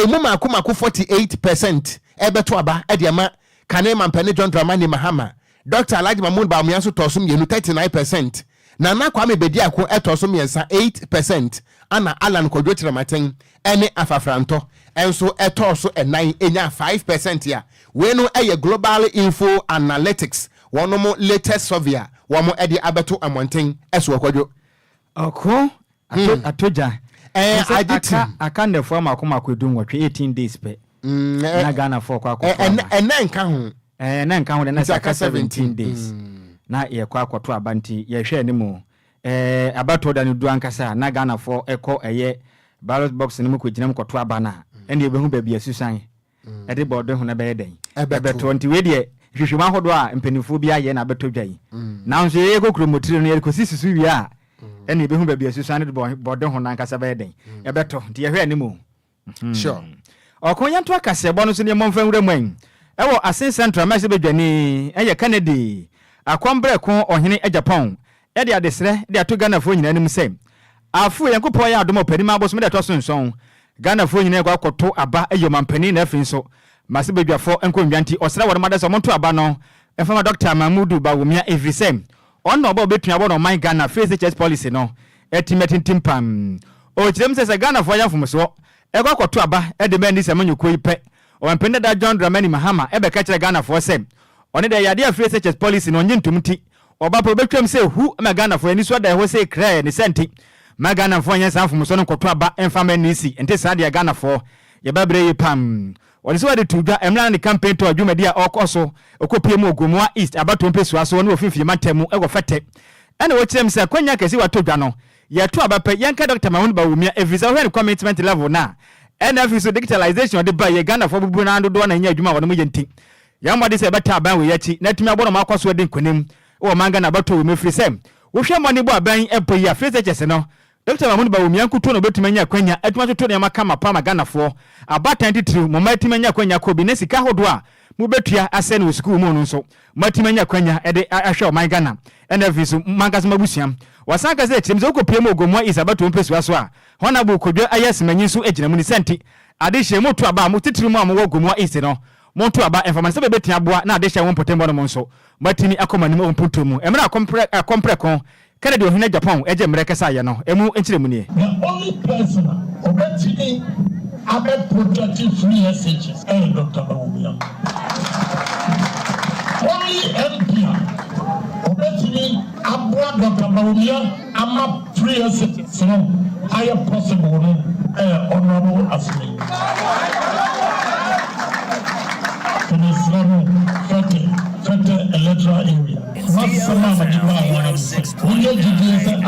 emu mako mako 48 percent ɛbɛto aba ɛde ama kane mampanin John Dramani Mahama. Dr Alhaji Mahmood Bawumia nso tɔ so mmienu, 39 percent. Nana Kwame Bediako ɛtɔ so mmiɛnsa, 8 percent, ana Alan Kwadwo Kyerɛmaten ɛne Afafrantɔ ɛnso ɛtɔɔ so ɛnan, enya 5 percent. A wei no ɛyɛ Global Info Analytics wɔn latest survey a wɔn ɛde abɛto mmɔnten ɛso ɔkwadwo. Ɔko ato gya. Agye tim. Aka nnɛfoɔ mako mako 18, 18 days pɛ na Ghanafoɔ kɔ akɔto aba. Ɛnɛ nka ho. Ɛnɛ nka ho de na sɛ aka 17 days na yɛkɔ akɔto aba, nti yɛhwɛ anim ɛɛ abatoɔ da no du ankasa na Ghanafoɔ ɛkɔ ɛyɛ ballot box no mu kɔgyina mu kɔto aba no a, ɛne yɛbɛhu baabi asusan ɛde bɔɔdo ho no bɛyɛ dɛn ɛbɛtoɔ. Nti wei deɛ, nhwehwɛmu ahodoɔ a mpanimfoɔ bi ayɛ na abɛtɔ dwa yi, nanso yɛyɛ kɔ kuromotire no, yɛde susu wie a, ɛne yɛbɛhu baabi asusan no de bɔɔdo ho no ankasa bɛyɛ dɛn ɛbɛtɔ. Nti yɛhwɛ anim o. Ɔko yɛnto akaseɛbɔ no so ne yɛmmɔ nwura mu ɛn ɛwɔ Assin Central mɛsɛ bɛdwani ɛyɛ Kennedy Akɔmbrɛko Ɔhene Agyapong ɛde adesrɛ de ato Ghanafoɔ nyinaa anim sɛ afo Nyankopɔn yɛ adom ɔpanim abosom de ɛtɔ so 7, Ghanafoɔ nyinaa kɔ akɔto aba ɛyɛ ɔmampanin na afei nso mase badwafoɔ nkonnwa. Nti ɔsrɛ wɔn mada sɛ ɔmonto aba no ɛmfama Dr Mahmudu Bawumia, ɛfiri sɛ ɔno na ɔba obɛtumi abɔ no ɔman Ghana free SHS policy no ɛtumi atintim pam. Ɔkyerɛ mu sɛ Ghanafoɔ yɛ mfomsoɔ ɛkɔ akɔto aba ɛde ma ani sɛ manyɔkuo yi pɛ, ɔmampanin dada John Dramani Mahama ɛbɛka kyerɛ Ghanafoɔ sɛ ɔne deɛ yadeɛ free SHS policy no ɔnye ntom, nti ɔba pɛ obɛtwam sɛ hu ma Ghanafoɔ ani so ada ɛhɔ sɛ krɛɛ ne sɛ. Nti ma Ghanafoɔ nyɛ saa mfomsoɔ no nkɔto aba ɛmfa ma NDC. Nti saa deɛ Ghanafoɔ yɛbɛbrɛ yi pam. Wɔde sɛ wɔde to dwa mmerɛ ne campaign tour dwumadi a ɔkɔ so ɔkɔpie mu Ogomoa East abatoɔ mpɛsua so ne wɔfimfini mantam mu ɛwɔ Fɛtɛ, ɛna wɔkyerɛ mu sɛ kwanya kɛse wato dwa no, yɛto aba pɛ, yɛnka Dr Mahmood Bawumia, ɛfiri sɛ wohwɛ ne commitment level no a, ɛna afiri so digitalization ɔde ba yɛ Ghanafoɔ bubu no dodoɔ na ɛnyɛ adwuma a wɔnom yɛ. Nti yɛn mmɔde sɛ yɛbɛta aban wɔ yɛakyi na atumi abɔ no akɔ so adi nkonim wɔ man Ghana abatoɔ wɔ mu, ɛfiri sɛ wohwɛ mmɔne bɔ aban ɛbɔ yi a, free SHS no, Dr Mahmood Bawumia nkuto na obɛtumi anya akwanya atumi atoto nneɛma kama pa ma Ghanafoɔ abatan titiriw mo mma atumi anya akwanya kɔ bi, na sika ahodoɔ a mobɛtua asɛ no wɔ sukuu mu no nso moatumi anya akwanya de ahwɛ ɔman Ghana, ɛna afei so mankasa mabusua. Wɔsan ka sɛ kyerɛm sɛ wokɔpie mu Ogomoa East abatoɔ mpɛsua so a, Honorable Kodwo ayɛ semanyi nso gyina mu ne sɛ nti adehyɛ mu to aba a mo titiri mu a mowɔ Gomoa East no, monto aba mfama no sɛ bɛbɛtumi aboa na adehyɛ wo mpɔtɛmmɔ no mo nso moatumi akɔ mo anim wɔ mpontuo mu. Mmerɛ a Akɔmprɛko Kennedy Ohene Agyapong agye mmerɛ kɛsɛ ayɛ no, emu nkyerɛmu nie. The only person a ɔbɛtumi abɛ protect free SHS ɛyɛ Dr. Bawumia. Only MP a ɔbɛtumi aboa Dr. Bawumia ama free SHS no ayɛ possible no ɛyɛ Honourable Asimi.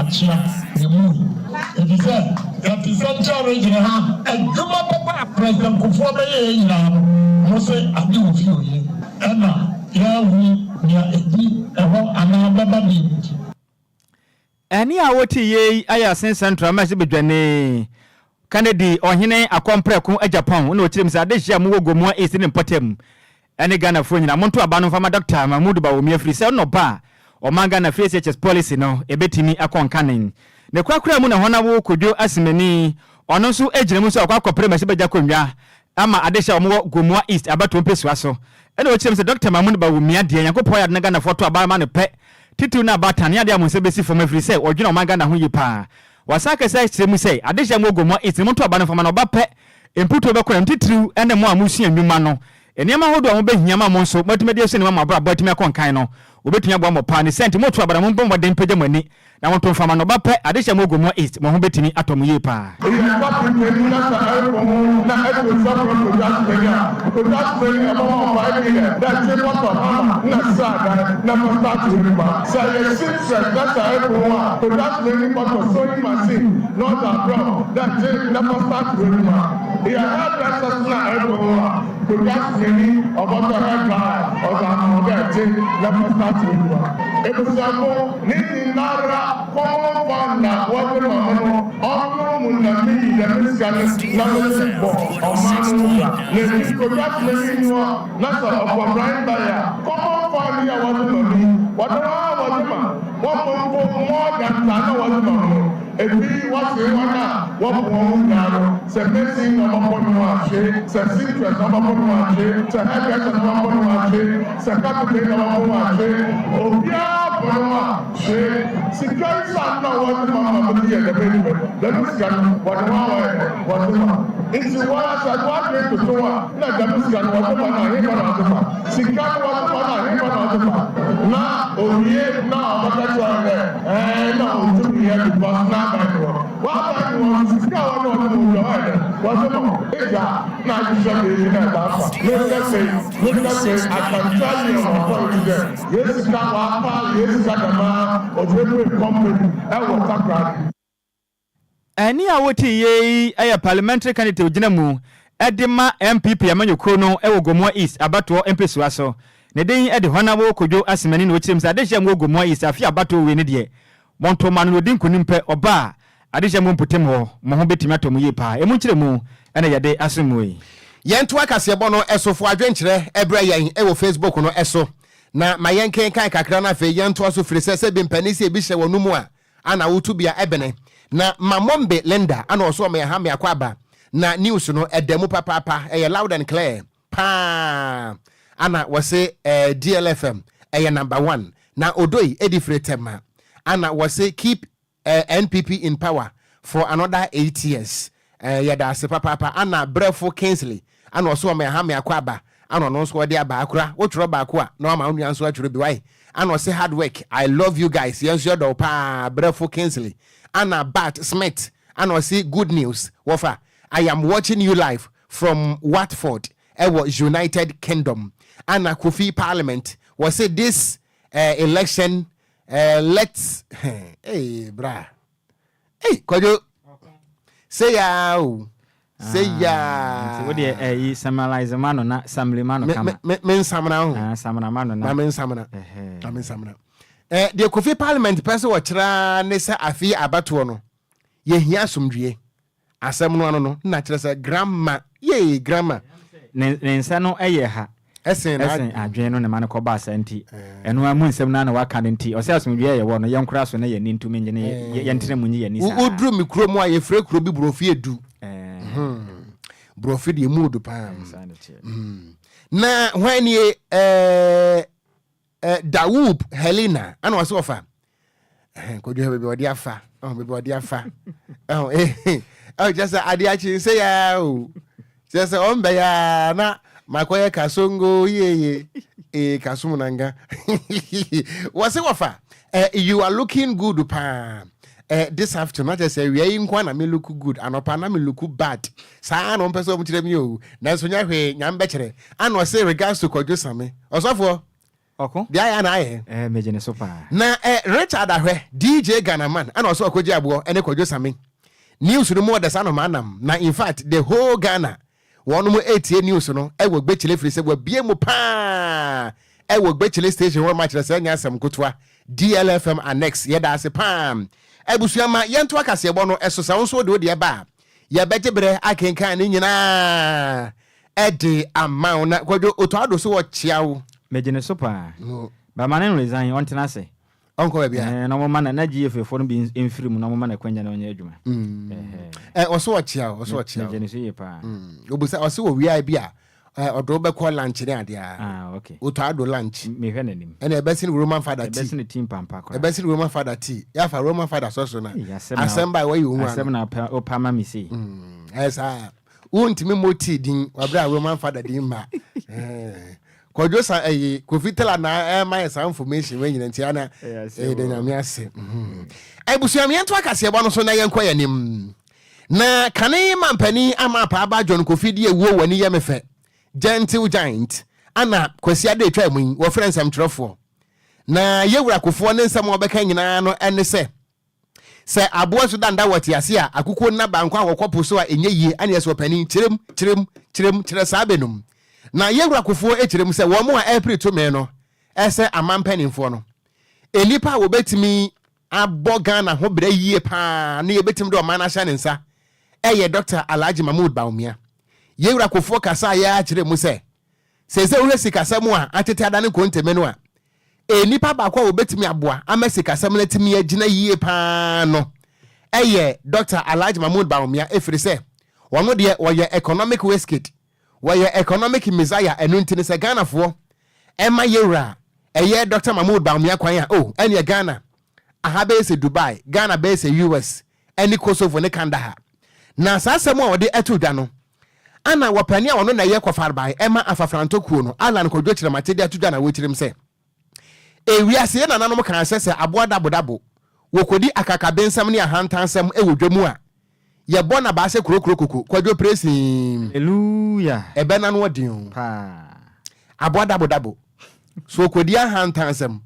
Akyea yɛn mu yi, efisɛ yɛte Central Region ha, adwuma papa a President Kufuor bɛyɛeɛ nyinaa no, mo se ade wɔ fie oye, ɛna yɛahu nea ɛdi ɛhɔ anaa bɛba bio nti. Ɛnne a wote yei ayɛ asen Central mmarahyɛbadwani Kennedy Ɔhene Akɔmprɛko Agyapong na ɔkyerɛ mu sɛ adehye a mowɔ Gomoa East ne mpɔtam ne Ghanafoɔ nyinaa monto aba no mfa ma Dɔkta Mahmood Bawumia firi sɛ ɔno na ɔba a ɔman Ghana free SHS policy no ɛbɛtumi akɔ nkane. Ne korakora mu na Hɔnawo Kodwo Asemani ɔno nso gyina mu sɛ ɔkɔ akɔpere mmarahyɛbadwa akonnwa ama adehye a wɔwɔ Gomoa East abatoɔ mpesua so ɛna ɔkyerɛ mu sɛ Dɔkta Mahmood Bawumia deɛ Nyankopɔn ayɛ ade na Ghanafoɔ to aba ma no pɛ titiriw no abaatan ne adeɛ a mo nsa bɛsi fam ɛfiri sɛ ɔdwene ɔman Ghana ho yie paa. Wasan akasa akyerɛ mu sɛ adehye a mowɔ Gomoa East no monto aba no mfa ma no ɔba pɛ mputuo bɛkɔ n'anim titiriw ne mo a mosua nnwuma no nneɛma ahodoɔ a mobɛhia ma mo nso moatumi de asua nneɛma mo abrabɔ atumi akɔ nkan no wɔbɛtumi aboa mo paa ne saa nti moto aba no mombɔ mmɔden mpagya mo ani na monto mfa ma no ɔba pɛ adehye a mowɔ Gomoa East mo ho bɛtumi atɔ mo yie paa. Eyɛ kapentani na sɛ ɛrekɔ ho na ɛto nsa frɛ Kojo Asumani a, Kojo Asumani ɛbɛma wo 5 million dɛ gye kɔtɔ hammer na sradan na fa start w'edwuma. Sɛ ɛyɛ seamstress na sɛ ɛrekɔ ho a, Kojo Asumani kɔtɔ sewing machine na ɔdze abrɛ wo dɛ gye na fa start w'edwuma. Eyɛ hairdresser so na ɛrekɔ ho a, Kojo Asumani ɔbɔtɔ hair dryer ɔdze ama wo dɛ gye na fa start w'edwuma. Ebusuafo, ne nyinara common fund na wɔdze ma mo no, ɔno mu na miyi dɛm sika no na medze bɔ ɔman no ho bra. Na ntsi Kojo Asumani nyi hɔ na sɛ ɔkɔ mmran bae a, common fund yi a wɔdze ma me yi, wɔdze hɔ ara wɔdze ma, wɔmma mpo more than dza nna wɔdze ma me no. Ebi wɔse hɔn a wɔbɔ hɔn ho nyinaa no, sɛ mason na ɔbɔbɔ no ho ahwe, sɛ seamstress na ɔbɔbɔ no ho ahwe, sɛ hairdresser na ɔbɔbɔ no ho ahwe, sɛ carpenter na ɔbɔbɔ ho ahwe, obiara bɔ no ho ahwe. Sika yi so a nna wɔdze ma ma medze yɛ dɛm edwuma yi, dɛm sika no wɔdze ho a wɔyɛ dɛn? Wɔdze ma. Ntsi woara sɛ edze w'adwen toto ho a, nna dɛm sika no wɔdze ma no a, henfa na wɔdze fa? Sika no wɔdze ma no a, henfa na wɔdze fa? Na owie na ɔbɛka kyerɛ wo dɛ, ɛɛ nna onntum nnyɛ because n'aban nye hɔ. W'aban nye hɔ no, sika a wɔdze ma wo biara ɔyɛ dɛn? Wɔdze ma wo. Egya na ahwehwɛ beebi na edze afa. Mekɛse, mekɛse, I can tell you on authority dɛ hɛn sika wɔapa hɛn sika dɛm ara ɔdze ebue company wɔ Takoradi. Ɛnne a wotee yei yɛ parliamentary candidate a ogyina mu de ma NPP amanyɔkuo no wɔ Gomoa East abatoɔ mpesua so. Ne din de Honourable Kojo Asemani na ɔkyerɛ mu sɛ adehyeɛ a mowɔ Gomoa East afe abatoɔ wei no deɛ monto mma no na ɔdi nkunim pɛ ɔba a adehyeɛ a mowɔ mpɔtam hɔ mo ho bɛtumi atɔ mo yie paa. Ɛmu nkyerɛmu na yɛde asom mo yi. Yɛntoa kaseɛbɔ no so fo adwenkyerɛ brɛ yɛn wɔ Facebook no so na ma yɛnkenkan kakra na afei yɛntoa so firi sɛ sɛ bi mpanin sɛ ebi hyɛ wɔn mu a ana wotu bia ɛbene na ma mombe Linda ana ɔso ɔmo ɛha me akɔ aba na news no ɛda mu papaapa ɛyɛ loud and clear paa ana wɔse eh, DLFM ɛyɛ number one na odoi edi firi tɛma ana wɔse keep eh, NPP in power for another 8 years. eh, yɛda ase papaapa. Ana brɛfo Kingsley ana ɔso ɔmo ɛha me akɔ aba ana ɔno nso ɔde aba akora wotwerɛ baako a na wama wo nua nso atwerɛ bi wae. Ana ɔse hard work, I love you guys. Yɛn nso yɛdɔ wo paa, brɛfo Kingsley. Ana Bart Smith ana ɔse good news wɔfa, I am watching you live from Watford ɛwɔ United Kingdom. Ana Kofi Parliament wɔse this election let's hey bra hey Kwadwo sɛ yaa o sɛ yaa. Nti wo deɛ ɛyi summarize ma no na summary ma no kama. Me nsamena ho. Ah, samina ma no na. Ma me nsamena. Ma me nsamena. Eh, deɛ Kofi Parliament pɛ sɛ wɔkyerɛ ne sɛ afei abatoɔ no yɛhia asomdwie. Asɛm no ano no na kyerɛ sɛ grandma yee grandma. Ne nsa no yɛ ha ɛsen ɛsen adwene no ne ma no kɔba saa nti ɛno ara mu nsɛm no ara na waka no nti ɔsɛ asomdwoeɛ a yɛwɔ no yɛnkora so na yɛn ani ntumi nye ne yɛntena mu nye yɛn ani saa. Woduru me kuro mu a yɛfrɛ kuro bi Borɔfi Edu. Borɔfi deɛ mu odu paa. Na hwan nie ɛɛ Dawoub Helena ana ɔsɛ ɔfa kɔdwo hɛ baabi ɔde afa ɔho baabi ɔde afa ɔho ɛho kyerɛ sɛ ade akye nsɛ yaa o kyerɛ sɛ ɔmbɛ yaa na makɔyɛ kasongo yeye ee kasom nanga wɔse wɔfa you are looking good paa this afternoon na kyerɛ sɛ awia yi nko na me look good, anɔpa na me look bad saa na ɔmpɛ sɛ ɔmo kyerɛ mi o, nanso nyɛ hwee, Nyame bɛkyerɛ. Ana ɔse regards to Kwadwo Same ɔsɔfoɔ. Ɔko. Deɛ ayɛ na ayɛ. Ɛɛ megye ne so paa. Na ɛ Richard Ahwɛ, DJ Ghana man, ɛna ɔsɛ ɔkɔgye aboɔ ɛne Kwadwo Same. News no mu ɔdɛ saa nɔmaa nam na in fact the whole Ghana wɔnom ɛretie news no ɛwɔ Gbekyele firi sɛ wabie mu paa ɛwɔ Gbekyele station hɔ nom akyerɛ sɛ ɛnyɛ asɛm nkotoa. DLFM Annex yɛda ase paa. Abusua ma yɛnto akaseɛbɔ no ɛso sɛ wo nso wode wo deɛ ba a yɛbɛgye berɛ akenkan ne nyinaa ɛde ama wo na Kwadwo Otto Addo so wɔkyea wo. Megye ne so paa. But ma no nresign, ɔntena ase. Ɔnkɔ baabi a. Ɛɛ na wɔma na na GFA foɔ no bi mfiri mu na wɔma no akwanya na ɔnyɛ adwuma. Ɛɛ ɔso ɔkyea o, ɔso ɔkyea o. Megye ne so yie paa. Obusa ɔse wɔ wia bi a ɔde wo bɛkɔ lunch ne adeɛ a. Ah okay. Otɔ ado lunch. Mehwɛ n'anim. Ɛna ɛbɛsen Roman father tea. Ɛbɛsen tea mpampa koraa. Ɛbɛsen Roman father tea. Yɛafa Roman father sɔ so na. Asɛm ba a wayi wo ho ano. Asɛm na wopa ma me sei. Ɛyɛ saa. Wontumi mmɔ tea din wɔ a Roman father din mma. Kwadwo sa ɛyi Kofi Taylor na ɛma yɛ saa information wei nyina nti ana ɛyɛ de nyame ase. Abusua yɛnto akaseɛbɔ no so na yɛnkɔ yɛn anim. Na kane mampanin ama apaaba John Kofi di awuo w'ani yɛ me fɛ. Gentle Giant ana Kwasi Ade atwa mu yi wɔfrɛ nsɛmtwerɛfoɔ. Na yɛwura Kofoɔ ne nsɛm a wɔbɛka nyinaa no ɛne sɛ Sɛ aboa su da nda wɔ tease a, akukuo nna baanko a wɔkɔ po so a ɛnyɛ yie aneɛ sɛ ɔpanin, kyerɛm, kyerɛm, kyerɛm, kyerɛ saa bɛ nom. Na yɛ wura Kufuor kyerɛm sɛ wɔn a ɛrepere tumi no sɛ aman mpaninfoɔ no, nnipa a wɔbɛtumi abɔ Ghana ho bra yie paa na yɛbɛtumi de ɔman no ahyɛ ne nsa yɛ Dɔkta Alhaji Mahmood Bawumia. Yɛ wura Kufuor kasaeɛ ara kyerɛɛ mu sɛ, Seesei wohwɛ sikasɛm a atete adane konteme no a, nnipa baako a wɔbɛtumi aboa ama sikasɛm no atumi agyina yie pa ara no yɛ Dɔkta Alhaji Mahmood Bawumia ɛfiri sɛ ɔno deɛ ɔyɛ economic wizkid, wɔyɛ economic messiah ɛno nti no sɛ Ghanafoɔ ɛma yɛwura ɛyɛ Dɔkta Mahmood Bawumia kwan a oh ɛneɛ Ghana aha bɛyɛ sɛ Dubai, Ghana bɛyɛ sɛ US ne Kosovo ne Kandahar. Na saa asɛm a ɔde to dwa no, ana wɔpanin a ɔno na ɛyɛ kɔfarebae ɛma Afafrantɔ kuo no, Allan Kwadwo Kyeremate de ato dwa na wɔkyerem sɛ, Ewiase yɛn nananom kaa sɛ sɛ aboa dabodabo, wɔkɔdi akakabensɛm ne ahantansɛm wɔ dwa mu a, yɛbɔ no abaa sɛ kurokuro koko. Kwadwo Presin. Hallelujah. Ɛbɛ no ano ɔden o. Paa. Aboa dabodabo, so ɔkɔdi ahantansɛm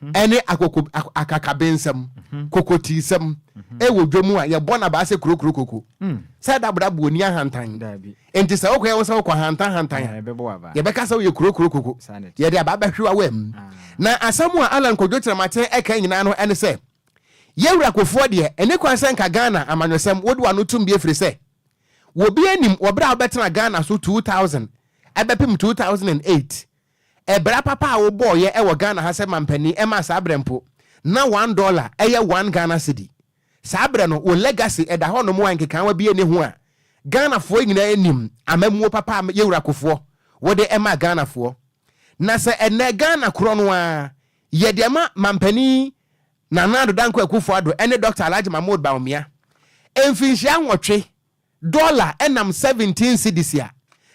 ne akoko akakabensɛm, kokotiisɛm wɔ dwom a yɛbɔ no abaa sɛ kurokuro koko. Sɛ dabodabo ɔnni ahantan. Enti sɛ wokɔyɛ wo sɛ wokɔ ahantan hantan a, yɛbɛka sɛ woyɛ kurokuro koko. Yɛde abaa bɛhwe w'awa mu. Na asɛm a Allan Kwadwo Kyerematen ɛka nyinaa no ɛne sɛ, Yɛwura Kufuor deɛ, ɛnni kwan sɛ nka Ghana amanyɔsɛm wode w'ano tom bi ɛfiri sɛ, obi anim wɔ berɛ a wobɛtena Ghana so 2000 ɛbɛpem 2008 Ɛbra papa a wo bɔɔ yɛ wɔ Ghana ha sɛ mampanin ɛmaa saa berɛ mpo na one dollar ɛyɛ one Ghana cedi. Saa berɛ no wo legacy ɛda hɔ nom a nkekaawa biara nni ho a Ghanafoɔ nyinaa nim amammuo papa a Yɛwura Kufuor wo de ɛmaa Ghanafoɔ. Na sɛ ɛnnɛ Ghana korɔ no ara yɛ de ɛma mampanin Nana Addo Dankwa Akufo Addo ɛne Doctor Alhaji Mahmood Bawumia mfinhyia nwɔtwe Dɔla nam 17 cedis a,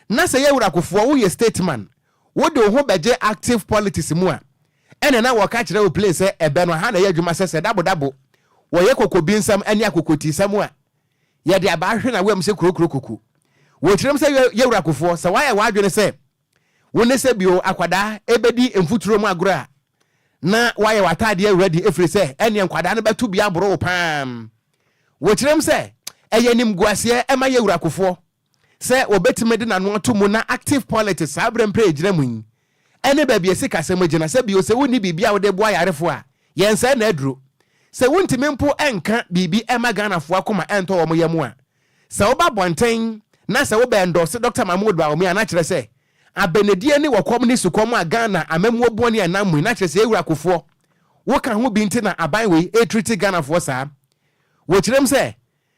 na sɛ yɛ wura Kufuor wo yɛ state man, wo de wo ho bɛgye active politics mu a, ɛna na wɔka kyerɛ wo plain sɛ ɛbɛ no aha na ɛyɛ adwuma sɛ sɛ dabo dabo wɔyɛ kokobinsɛm ne akokotiisɛm a, yɛde abaa hwe na wam sɛ kurokuro koko. Wɔkyerɛm sɛ yɛ wura Kufuor sɛ woayɛ w'adwene sɛ wo ne sɛ bio akwadaa ɛbɛdi mfuturo mu agorɔ a, na woayɛ w'ataadeɛ ready ɛfiri sɛ ɛneɛ nkwadaa no bɛto bi aboro wo paa. Wɔkyerɛm sɛ ɛyɛ animguaseɛ ma yɛn wura Kufuor sɛ wɔbɛtumi de n'ano ato mu na active politics saa berɛ mprɛ yɛgyina mu yi ɛne baabi a sikasɛm gyina sɛ bio sɛ wonni biribi a wode boa ayarefoɔ a yɛnsɛe no aduro sɛ wontumi mpo nka biribi mma Ghanafoɔ akoma ɛntɔ wɔn yam a sɛ woba abɔnten na sɛ wobɛ endorse Dɔkta Mahmood Bawumia a na kyerɛ sɛ abɛnedie ne wɔkɔm ne sukɔm a Ghana amammuo bɔne a ɛnam mu yi na kyerɛ sɛ yɛn wura Kufuor woka ho bi nti na aban wei ɛretreat Ghanafoɔ saa. Wɔkyerɛm sɛ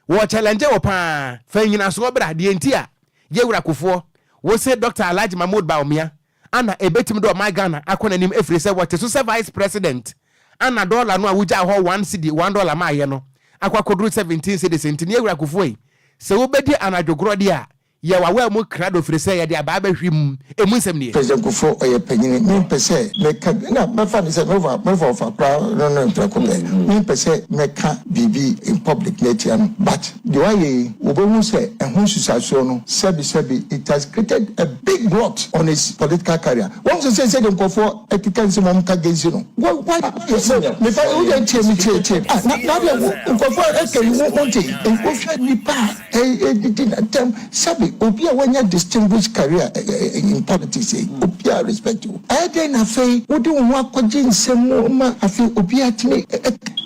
wɔ challenge wo paa, fa nnyinasoɔ bra deɛ nti a Yɛwura Kufuor wo se Doctor Alhaji Mahmood Bawumia ana ɛbɛtumi de ɔman Ghana akɔ n'anim ɛfiri sɛ wɔte so sɛ Vice President ana dɔla no a wogyaa hɔ one cedi one dollar maayɛ no akɔ akɔduru 17 cedis nti ne Yɛwura Kufuor yi sɛ wobɛdi anadwo gorɔ deɛ a. Yɛ w'awaa mu krado firi sɛ yɛde abaa bɛhwe mu. Emu nsɛm nie. President Kufuor ɔyɛ panyini me mpɛ sɛ mɛ ka na mɛ fa no sɛ me fa me fa ɔfa koraa no no mprɛko pɛ me mpɛ sɛ mɛ ka biribi in public na atia no but deɛ wayɛ yi wo bɛ hu sɛ ɛho nsusuasoɔ no sɛbi sɛbi it has created a big rot on his political career wɔn sɛ sɛ sɛdeɛ nkurɔfoɔ ɛkeka nsɛm wɔn ka against no why why me fa wo deɛ tie me tie tie ah na na deɛ wo nkurɔfoɔ ɛka yi wo wo nte wohwɛ nipa a Ɛdidi n'atɛm sɛbe obi a wanya distinguished career in politics yi obiara respect wo ɛyɛ dɛn na afei wode wo ho akɔgye nsɛm mu ma afei obiara tumi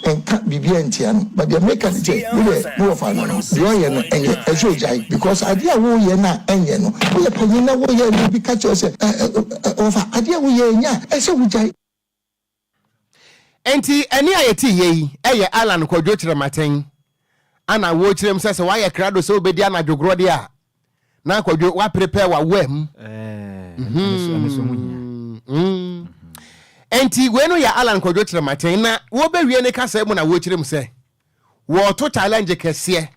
nka biribiara ntia no but deɛ meka ne sɛ wo deɛ me wɔfa no no deɛ ɔyɛ no ɛnyɛ ɛsɛ ogyae because adeɛ a woyɛ no a ɛnyɛ no woyɛ panyin na woyɛ no obi ka kyerɛ wo sɛ wɔfa adeɛ a woyɛ ɛnyɛ a ɛsɛ wogyae. Enti ɛnne a yɛte yɛ yi yɛ Allan Kwadwo Kyerematen ana wɔrekyerɛ mu sɛ sɛ woayɛ krado sɛ wobɛdi anadwo gorɔ deɛ a na Kwadwo woaprepare w'awam. Enti wei no yɛ Allan Kwadwo Kyerematen na wɔbɛwie ne kasa mu na wɔrekyerɛ mu sɛ wɔreto challenge kɛseɛ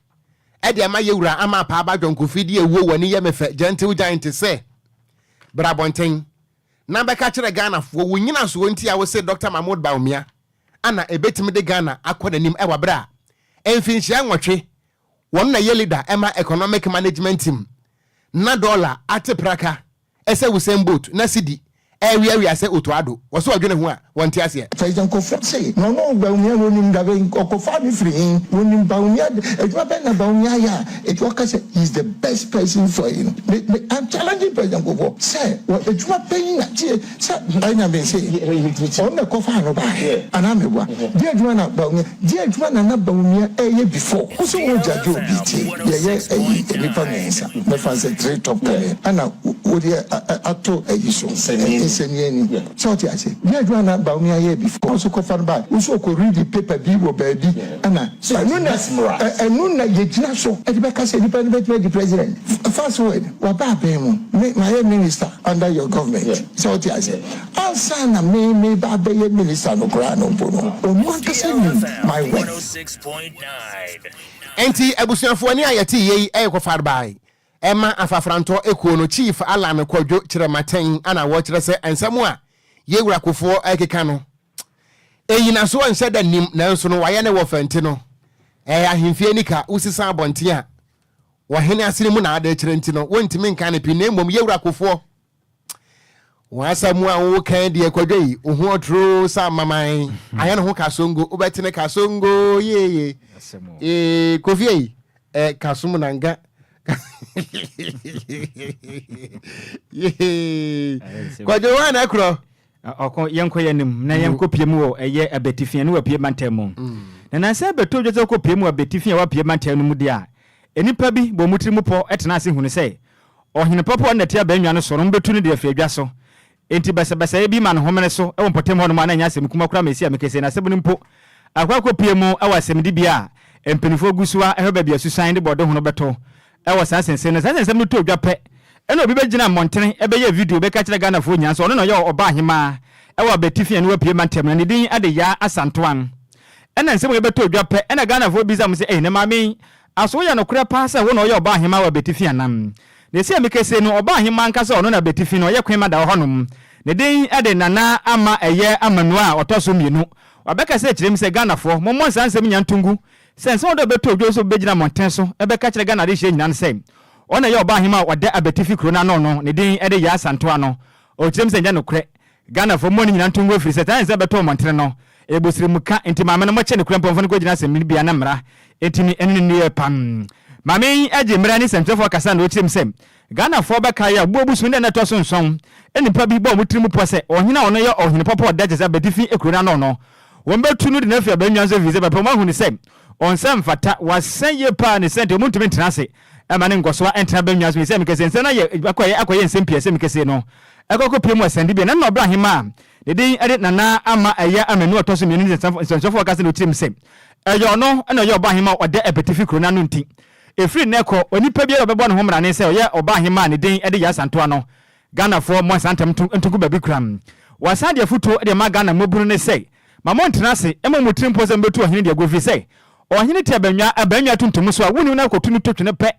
ɛde ama yɛwura ama Apaaba John Kofi de awuo w'ani yɛ me fɛ gentle giant sɛ bra abɔnten Na bɛka kyerɛ Ghanafoɔ wo nyinasoɔ nti a wose Dɔkta Mahmood Bawumia ana ɛbɛtumi de Ghana akɔ n'anim ɛwɔ berɛ a mfinhyia nwɔtwe wɔn na ɛyɛ leader ɛma economic management team na dɔla ate praka ɛsɛ Usain Bolt na cedi ɛreweawea sɛ Otto Addo wɔse ɔdwene ho a wɔnte aseɛ. President Kufuor se na ɔno Bawumia no onim dabe ɔkɔfaa no firi he? Onim Bawumia adwuma bɛn na Bawumia ayɛ a enti ɔka sɛ he is the best person for yi no? Me me I'm challenging President Kufuor sɛ wɔ adwuma bɛn na tie sɛ ɛna me se ɔno na ɛkɔfaa no baeɛ anaa meboa? Deɛ adwuma na Bawumia deɛ adwuma na na Bawumia ɛyɛ before? Wo se wo judge obi tie yɛyɛ ayi nnipa mmiɛnsa mɛfa sɛ three top career ɛna wodeɛ ato ayi so nsɛnniani. Sɛ ɔte ase? Deɛ adwuma na Bawumia yɛɛ before ɔso kɔfa no bae? Wo so ɔkɔ read paper bi wɔ baabi ɛna ɛno na ɛno na yɛgyina so de bɛka sɛ nipa no bɛtumi adi president? Fast forward, waba abɛn mu, me mayɛ minister under your government, sɛ ɔte ase? Ansa na me meba abɛyɛ minister no koraa no mpo no, ɔno ankasa nim my worth. Enti abusuafoɔ nne a yɛtee yei yɛ kɔfar bae Ɛma Afafrantɔ ekuo no Chief Allan Kwadwo Kyerɛmatɛn na wɔkyerɛ sɛ nsɛm a Yewura Kufuor rekeka no nnyinasoɔ nhyɛ da nnim nanso no wayɛ ne wɔfa nti no ɛyɛ ahemfie nika wosisa abɔnten a wɔhene asene mu na ade kyerɛ nti no wɔntumi nka no pii na mmom Yewura Kufuor Wɔn asɛm a wokan deɛ kwadwo yi wo ho ɔtoro sɛ amaman ayɛ ne ho kasongo wobɛtene kasongo yeye ee kofi yi ɛ kasom na nka yee kwadwo wɔn na ɛkorɔ. Ɔko yɛnkɔ yɛn anim na yɛnkɔ pie mu wɔ ɛyɛ abetifi ɛne wɔ pie mantam mu na nansa bɛtɔ dwa sɛ wokɔ pie mu wɔ abetifi a wɔ pie mantam no mu deɛ a nnipa bi bɔ wɔn tiri mu pɔ tena ase hunu sɛ Ɔhene papa a ɔne nɛte abannwa no so no, wɔbɛtu no de afiri adwa so. Enti basabasayɛ bi ma no homene so wɔ mpɔtam hɔnom a na ɛnyɛ asɛm kumaa koraa ma ɛsi a mekese no asɛm no mpo akɔ akɔpue mu wɔ asɛmdibea a mpanimfoɔ gu so ara hwɛ baabi a susan de bɔde hono bɛto wɔ saa nsɛnsɛm no. Saa nsɛnsɛm no tɔ dwa pɛ na obi bɛgyina mmɔntene bɛyɛ video bɛka kyerɛ Ghanafoɔ nyinaa sɛ ɔno na ɔyɛ ɔbaa hemaa wɔ Abetifi a ne wapue mantam na ne din de Yaa Asantoan. Ɛna nsɛm wei bɛtɔ dwa pɛ na Ghanafoɔ bisa mo sɛ ei na maame yi Aso woyɛ nokorɛ paa sɛ wo na ɔyɛ ɔbaa hemaa wɔ abetifi anam? Na esi a mekese no, ɔbaa hemaa ankasa a ɔno na abetifi no ɔyɛ kwen da wɔ hɔnom. Ne din de Nana Ama Ɛyɛ Amanua a ɔtɔ so mmienu. Wabɛkasa akyerɛ mu sɛ, Ghanafoɔ, mommɔ nsaa nsɛm nyinaa nto ngu. Sɛ nsɛm ɔdɔ bɛtɔ odwo sɛ obi bɛgyina mmɔnten so bɛka kyerɛ Ghana adehyeɛ nyinaa no sɛ ɔno na ɛyɛ ɔbaa hemaa a ɔda abetifi kuro no ano no, ne din de Yaa Asantewaa no, ɔkyerɛ mu sɛ ɛnyɛ nokorɛ. Ghanafoɔ mmɔ ne nyina nto ngu ɛfiri sɛ saa nsɛm bɛtɔ mmɔntene no ɛyɛ bosirimuka nti maame no mokyɛ ne kura mpɔmfo no kɔgyina asɛmnibea na mmara ntumi ɛne no nni ɛpam. Maame yi gye mmara ne sɛmtwerɛfoɔ kasa na ɔkyerɛ mu sɛ Ghanafoɔ bɛkae a ɔbuo bosome da na ɛtɔ so nson nnipa bi bɔ wɔn tiri mu pɔ sɛ ɔhene a ɔno yɛ ɔhene pɔpɔ ɔda kyɛ sɛ abatifi kuro no ano no wɔn bɛtu no de no afiri abannwa so ɛfiri sɛ pɛpɛ wɔn ahunu sɛ ɔnsɛ mfata wasɛ yie paa ne sɛ nti wɔn ntumi ntena ase ɛma ne nkɔsoa ntena abannwa so sɛ mekɛse nsɛm no ayɛ akɔyɛ akɔyɛ nsɛm pii sɛ mekɛse no Ɛkɔ kɔpue mu asɛnnibea na na ɔbra hemaa a ne din de Nana Ama Ɛyɛ Amanu a ɔtɔ so mmienu ne nsɛnkyerɛwfoɔ kasa na ɔkyerɛ mu sɛ ɛyɛ ɔno na ɔyɛ ɔbaa hemaa a ɔda Abetifi kuro no ano nti ɛfiri nnɛ kɔ onipa biara a ɔbɛbɔ ne ho mmrane sɛ ɔyɛ ɔbaa hemaa a ne din de Yaa Asantewaa no Ghanafoɔ mmɔ nsa ntɛm nto ngu baabi koraa. Wɔasan de afotuo de ma Ghana mmabunu ne sɛ ma montena ase mma mo tiri mpo sɛ mobɛtu ɔhene de agu ɛfiri sɛ ɔhene te abannwa abannwa tuntum so a wonnim no akɔtu no to twene pɛ.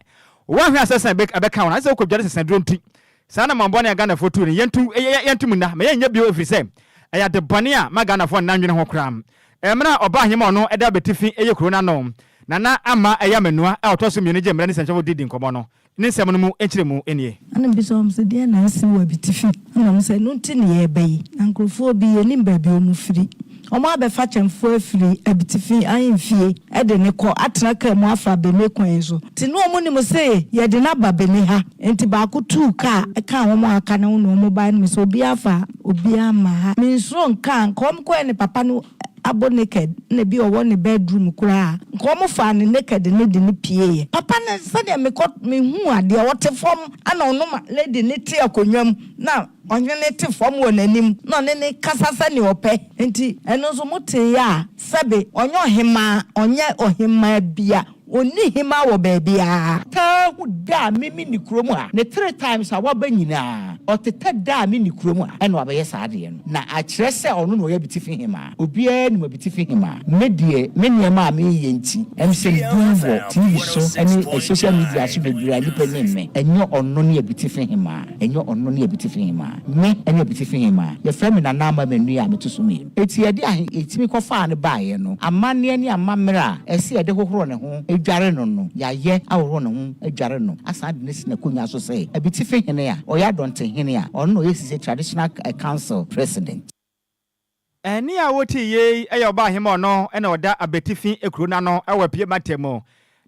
Woanhwɛ a sɛsɛn bɛka wo no, ayɛ sɛ wokɔdware sɛsɛnduro nti. Saa anammɔn bɔne a Ghanafoɔ tuu no, yɛntu, yɛnto mu nna, ma yɛnyɛ bio ɛfiri sɛ ɛyɛ ade bɔne a ma Ghanafoɔ nna nnwene ho koraa. Mmerɛ a Ɔbaahemaa ɔno da abatifi yɛ kuro no ano, Nana Ama Ɛyɛ-Amanua a ɔtɔ so mmienu gye mmara ne nsɛnkyerɛwfo didi nkɔmmɔ no, ne nsɛm no mu nkyerɛmu nie. Ɛna mebisa wɔn sɛ, Deɛn na asi wɔ abitifi? Ɛna wɔn sɛ, Ɛno nti na yɛreba yi. Na nkurɔfoɔ bi, yɛnnim baabi a wɔfiri. Wɔabɛfa kyɛmfoɔ afiri abitifi ahemfie de no kɔ, atena kaa mu afa Bene kwan so. Nti na wɔnim se yɛde no aba Bene ha. Nti baako tuu kaa kaa wɔn a aka no ho na wɔbaeɛ no, mesɛ obiara fa obiara mma ha. Mensuro nka a, nka wɔkɔɛ ne papa no abɔ naked na bi ɔwɔ ne bedroom koraa a, nka wɔn faa no naked no de no pieeɛ. Papa no sɛdeɛ mekɔ mehuu adeɛ, ɔte fam ɛna ɔno ma lady no te akonnwa mu na ɔhene no te fam wɔ n'anim na ɔne no kasa sɛdeɛ ɔpɛ. Nti ɛno nso moteeɛ a, sɛbe ɔnyɛ ɔhemaa, ɔnyɛ ɔhemaa bia. Ɔnni hemmaa wɔ baabiara. Taa hu da a me menni kurom ha ne tre times a waba nyinaa ɔtetɛ da a menni kurom ha ɛna wabɛyɛ saa adeɛ no na akyerɛ sɛ ɔno na ɔyɛ abitifi hemaa obiara nim abitifi hemaa me deɛ me nneɛma a meyɛ nti ɛm sɛ me din wɔ TV so ɛne social media so bebree a nnipa nim me ɛnyɛ ɔno ne abitifi hemaa ɛnyɛ ɔno ne abitifi hemaa me ɛne abitifi hemaa yɛfrɛ me Nana Ama Manua a meto so mmienu. Enti yɛde ahe yɛtumi kɔfaa no baeɛ no, amanneɛ ne amammerɛ a ɛsɛ yɛde hohoro ne ho dware no no, yɛayɛ ahohoro ne ho adware no asan de no asi n'akonnwa so sɛ Abitifi hene a ɔyɛ Adɔntehene a ɔno na ɔyɛ sisi Traditional Council President. Ɛnne a wotee yei yɛ ɔbaahemaa ɔno na ɔda Abetifi kuro no ano wɔ Apue mantam mu.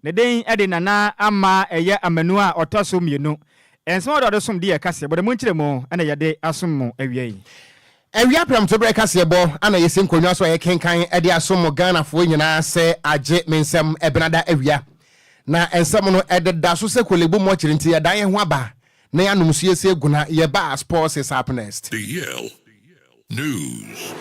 Ne din de Nana Ama ɛyɛ Amanu a ɔtɔ so mmienu. Nsɛm a ɔde ɔde som di yɛ kaseɛbɔ na mu nkyerɛmu na yɛde asom mo awiei. Awia prɛmtoberɛ kaseɛbɔ ana yɛsi nkonnwa so a yɛkenkan de asom mo Ghanafoɔ nyinaa sɛ agye me nsɛm Ɛbenada awia. Na nsɛm no ɛdeda so sɛ Korle-Bu mɔkyere nti yɛdan yɛn ho aba na yɛanom nsuo yɛsi agu na yɛba a sports is up next. DL News.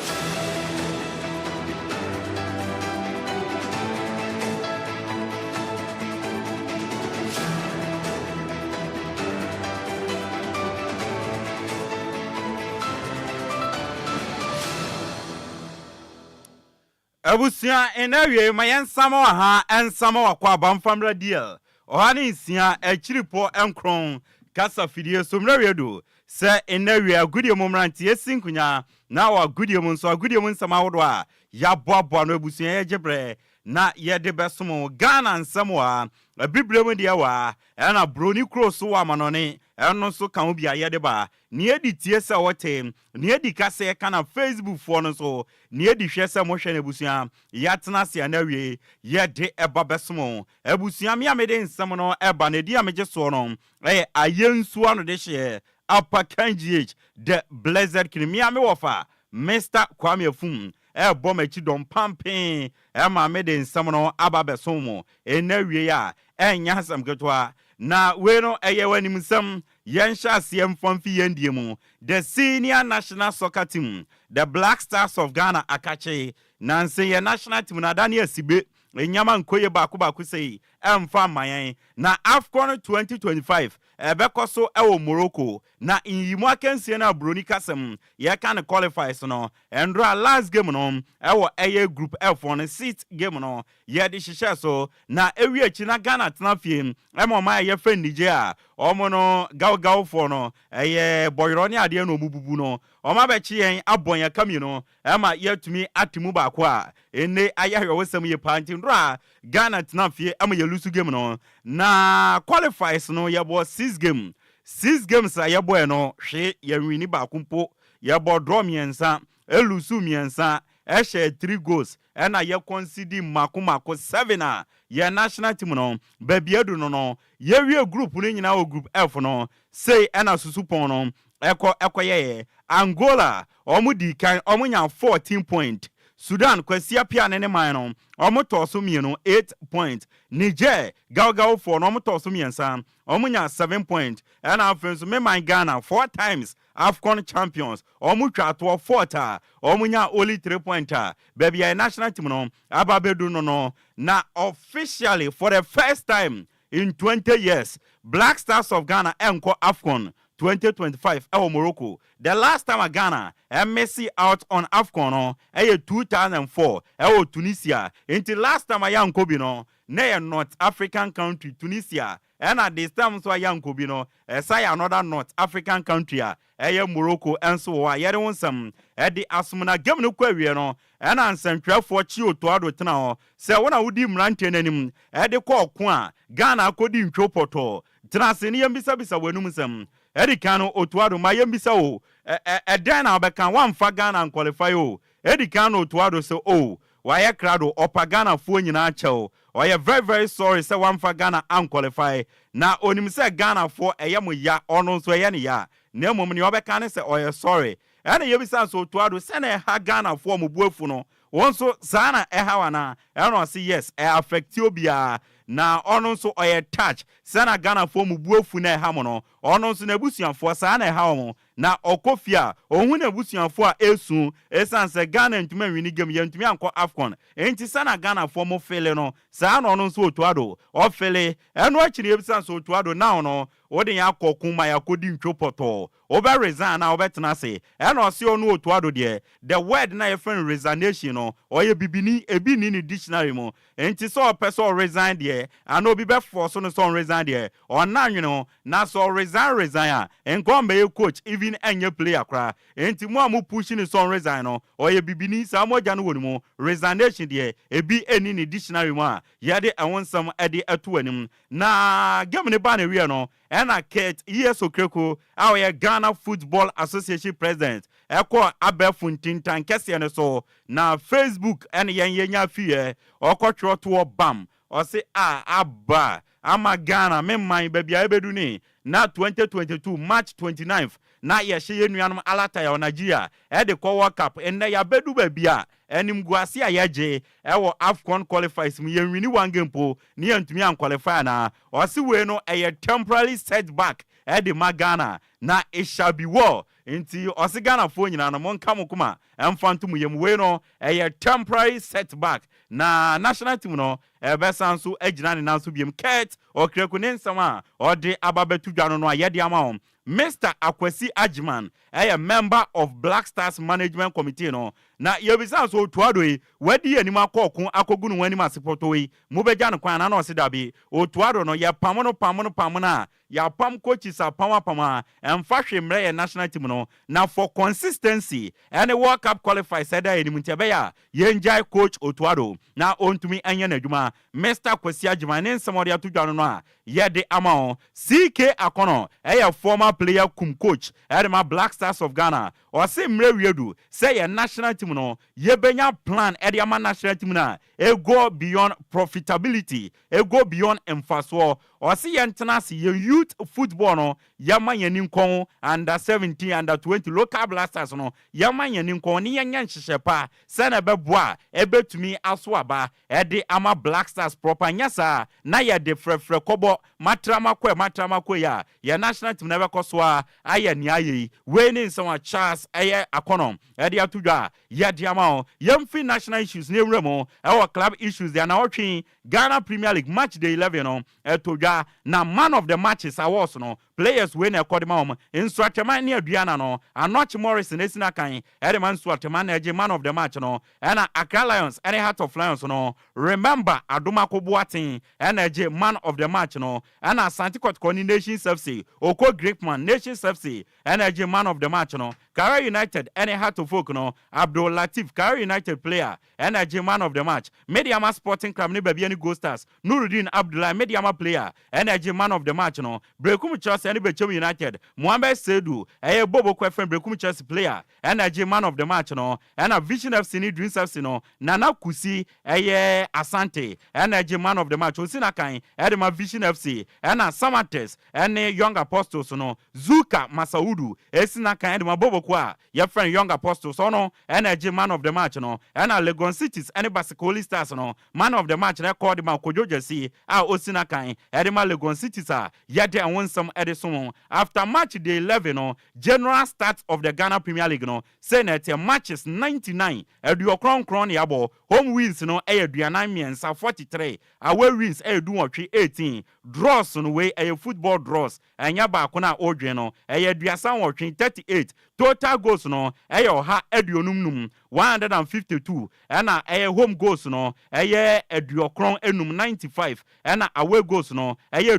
Abusua nna awiei ma yɛnsama wɔ ha nsama wɔ akwaaba mfa mmra DL 106 akyiripɔ nkron kasa fidie so mmra wie do sɛ nna awiei agodie mu mmeranteɛ si nkonya na wɔ agodie mu nso agodie mu nsɛm ahodoɔ a yɛaboaboa no abusua yɛgye berɛ na yɛde bɛsom wo Ghana nsɛm wɔ ha Abibire mu deɛ wɔ ha ɛna broni kuro so wɔ amanɔne ɛno nso ka ho bi a yɛde ba Nea edi tie sɛ wote, nea edi ka sɛ yɛka na Facebook foɔ no nso nea edi hwɛ sɛ mohwɛ no abusua yɛatena ase ana awiei yɛde ɛba bɛsom wo abusua me a mede nsɛm no ɛba no edin a megye soɔ no ɛyɛ Ayensu Anodehyeɛ Upper Kangh The Blessed King me a me wɔfa Mister Kwame Afum ɛrebɔ m'akyi dɔm pampee ɛma mede nsɛm no aba abɛsom mo ɛnnɛ awiei a ɛnyɛ asɛm ketewa na wei no ɛyɛ w'animsɛm Yɛnhyɛ aseɛ mfa mfi yɛn deɛ mu, The Senior National Soccer Team, The Black Stars of Ghana akakye, nansa yi yɛn national team no adane asibe, nneɛma nkɔ yie baako baako sei ɛmfa mma yɛn. Na AFCON 2025 ɛbɛkɔ so wɔ Morocco, na nyiyimu akansie no a buroni kasa mu yɛka no qualifies no, ɛndora last game no ɛwɔ ɛyɛ Group F no sixth game no Yɛde hyehyɛɛ so na ewie akyi na Ghana tena fie ma ɔman a yɛfrɛ no Niger a wɔn no gawgawfoɔ no ɛyɛ bɔyerɔ ne adeɛ na wɔn bubu no wɔn abɛkye yɛn abɔ yɛn aka mmienu ma yɛatumi ate mu baako a enne ayɛ awerɛhosɛm yie paa nti nnora Ghana tena fie ma yɛ lusu game no na qualifies no yɛbɔ six game six games a yɛbɔɛ no hwee yɛnwini baako mpo yɛbɔ draw mmiɛnsa elusu mmiɛnsa ɛhyɛɛ three goals ɛna yɛ concede mako mako seven a yɛn national team no baabi adu no no yɛwie group no nyinaa wɔ group F no sei ɛna susupɔn no ɛkɔ ɛkɔyɛɛ Angola wɔn dii kan wɔn nya 14 point Sudan Kwasi Appiah ne ne man no wɔn tɔɔ so mmienu 8 point Niger Gawgawofoɔ no wɔn tɔɔ so mmiɛnsa wɔn nya 7 point ɛna afei nso me man Ghana four times Afcon champions, wɔn twaa toɔ fourth a wɔn nyaa only three point a baabi a yɛn national team no aba abɛdu no no na officially for the first time in 20 years Black Stars of Ghana ɛnkɔ Afcon 2025 ɛwɔ Morocco. The last time a Ghana ɛmisse out on Afcon no ɛyɛ 2004 ɛwɔ Tunisia nti last time a yɛankɔ bi no na ɛyɛ North African country Tunisia. Ɛna this time nso a yɛankɔ bi no, ɛsa yɛ another North African country a ɛyɛ Morocco nso wɔ hɔ a yɛde ho nsɛm de asom. Na game no kɔ awie no, ɛna nsɛntwerɛfoɔ kye Otto Addo tena hɔ sɛ wo na wodi mmeranteɛ no anim de kɔ ɔko a Ghana akɔdi ntwo pɔtɔɔ. Tena ase ne yɛmmisabisa w'anum nsɛm. Edi kan no, Otto Addo, ma yɛmmisa wo, ɛdɛn na wobɛka? Woamfa Ghana anqualify o. Edi kan no Otto Addo sɛ oh, wayɛ krado, ɔpa Ghanafoɔ nyinaa kyɛw. Ɔyɛ very very sorry sɛ wamfa Ghana anqualify. Na onim sɛ Ghanafoɔ ɛyɛ mo ya, ɔno nso ɛyɛ no ya. Na mmom nea ɔbɛka ne sɛ ɔyɛ sorry. Ɛna yɛbisa no sɛ Otto Addo, sɛnea ɛha Ghanafoɔ a wɔn bo afu no, wo nso saa na ɛha wo anaa? Ɛna ɔse yes, ɛ affect obiara. Na ɔno nso ɔyɛ touch, sɛnea Ghanafoɔ mo bo afu na ɛha mo no, ɔno nso n'abusuafoɔ saa na ɛha wɔn. Na ɔkɔ fie a, ɔhu n'abusuafoɔ a ɛresu ɛsiane sɛ Ghana ntumi anwini game, yɛntumi ankɔ AFCON. Enti sɛnea Ghanafoɔ mo feele no, saa na ɔno nso Otto Addo ɔfeele. Ɛno akyi no yɛbisa no sɛ Otto Addo, now no, wode yɛn akɔ ko ma yɛakɔdi ntwo pɔtɔɔ, wobɛ resign anaa wobɛtena ase? Ɛna ɔse ɔno Otto Addo deɛ, the word no a yɛfrɛ no resignation no, ɔyɛ bibini, ebi nni ne dictionary mu. Enti sɛ ɔpɛ sɛ ɔresign deɛ, anaa obi bɛ force no sɛ ɔnresign deɛ, ɔnna nwene ho. Na sɛ ɔresign resign a, nka ɔmmɛyɛ coach even ɛnyɛ player koraa. Enti mo a mo push no sɛ ɔnresign no, ɔyɛ bibini, saa mogya no wɔ ne mu. Resignation deɛ, ebi nni ne dictionary mu a yɛde ɛho nsɛm de to w'anim. Na game no baa n'awieɛ no, ɛna Kurt E.S. Okraku a ɔyɛ Ghana Football Association President kɔɔ abɛɛfo ntintan kɛseɛ no so, na Facebook ne yɛn yɛnya fiiɛ, ɔkɔtwerɛ toɔ bam, ɔse ah aba ama Ghana me man baabi a yɛbɛdu ni, na 2022 March 29th na yɛhyɛ yɛn nuanom Alataya wɔ Nigeria de kɔ World Cup, nnɛ yɛabɛdu baabi a animguase a yɛgye wɔ Afcon qualifies mu yɛnwini one game mpo ne yɛntumi anqualify anaa, ɔse wei no ɛyɛ temporary setback de ma Ghana na it shall be well. Nti ɔse Ghanafoɔ nyinaa no monka mo koma mfa nto mo yam, wei no ɛyɛ temporary setback na national team no ɛbɛsan nso agyina ne nan so biom. Kurt Okraku ne nsɛm a ɔde aba bɛto dwa no no a yɛde ama wo. Mister Akwasi Agyeman ɛyɛ member of Black Stars Management Committee no na yɛbisa no sɛ Otto Addo yi wadi anim akɔ ɔko akɔgu ne ho anim ase pɔtɔɔ yi mobɛgya no kwan anaa na ɔse dabi Otto Addo no yɛpamo no pamo no pamo no a Yɛapam coaches apam apam a ɛmfa hwee mmrɛ yɛn national team no, na for consistency ɛne World Cup qualifies ɛda yɛn anim nti ɛbɛyɛ a yɛngyae coach Otto Addo na ɔntumi nyɛ n'adwuma. Mister Kwasi Agyeman ne nsɛm a ɔde ato dwa no no a yɛde ama wo. CK Akonnor ɛyɛ former player cum coach ɛde ma Black Stars of Ghana. Ɔse mmerɛ wie du sɛ yɛn national team no yɛbɛnya plan ɛde ama national team no a ɛgo beyond profitability, ɛgo beyond mfasoɔ. Ɔse yɛntena ase, yɛn youth football no yɛma yɛn ani nkɔ ho, under 17, under 20, local blasters no yɛma yɛn ani nkɔ ho ne yɛnyɛ nhyehyɛ pa sɛnea ɛbɛboa a ɛbɛtumi aso aba ɛde ama Black Stars proper, nyɛ saa na yɛde frɛfrɛ kɔbɔ matra makɔɛ matra makɔɛ yi a yɛn national team no ɛbɛkɔ so ara ayɛ nea ayɛ yi. Wei ne nsɛm a Charles ɛyɛ Akɔnɔ ɛde ato dwa a yɛde ama wo. Yɛmfiri national issues na yɛnwura mu ɛwɔ club issues deɛ naawɔtwe yi Ghana Premier League match day 11 no ɛtɔ dwa na man of the matches awards no players wei na ɛkɔ de ma wɔn. Nsoatreman ne Aduana no, Anokye Morrison esi n'akan ɛde ma Nsoatreman na ɛgye man of the match no, ɛna Accra Lions ɛne Heart of Lions no, Remember Adomako Boateng ɛna ɛgye man of the match no, ɛna Asante Kɔtɔkɔ ne Nations FC, Oko Greatman, Nations FC ɛna ɛgye man of the match no, Karela United ɛne Heart of Oak no, Abdul Latif, Karela United player ɛna ɛgye man of the match, Medeama Sporting Club ne Bibiani Gold Stars, Nurudeen Abdullahi, Medeama player ɛna ɛgye man of the match no, Berekum Chelsea ɛne Bechem United, Mohammed Seidu, ɛyɛ Bobo Kwefɛn Berekum Chelsea player ɛna ɛgye man of the match no, ɛna Vision FC ne Dreams FC no, Nana Kusi, ɛyɛ Asante ɛna ɛgye man of the match, osi n'akan ɛde ma Vision FC, ɛna Samartex ɛne Young Apostles no, Zuka Masaudu esi n'akan ɛde ma Boboko a yɛfrɛ no Young Apostles, ɔno ɛna ɛgye man of the match no, ɛna Legon Cities ɛne Basake Holy Stars no, man of the match no ɛkɔ de ma Kojo Gyasi a osi n'akan ɛde ma Legon Cities a yɛde ɛho nsɛm ɛde som. After match day 11 no, general start of the Ghana Premier League no, sei na ɛteɛ: matches 99, 99 ne yɛabɔ. Home wins no ɛyɛ 43, 43. Away wins ɛyɛ 18, 18. Draws no, wei ɛyɛ football draws, ɛnyɛ baako no a ɔredwen no, ɛyɛ 38, 38. Total goals no ɛyɛ 155. 152, ɛna ɛyɛ home goals no ɛyɛ 95, 95, ɛna away goals no ɛyɛ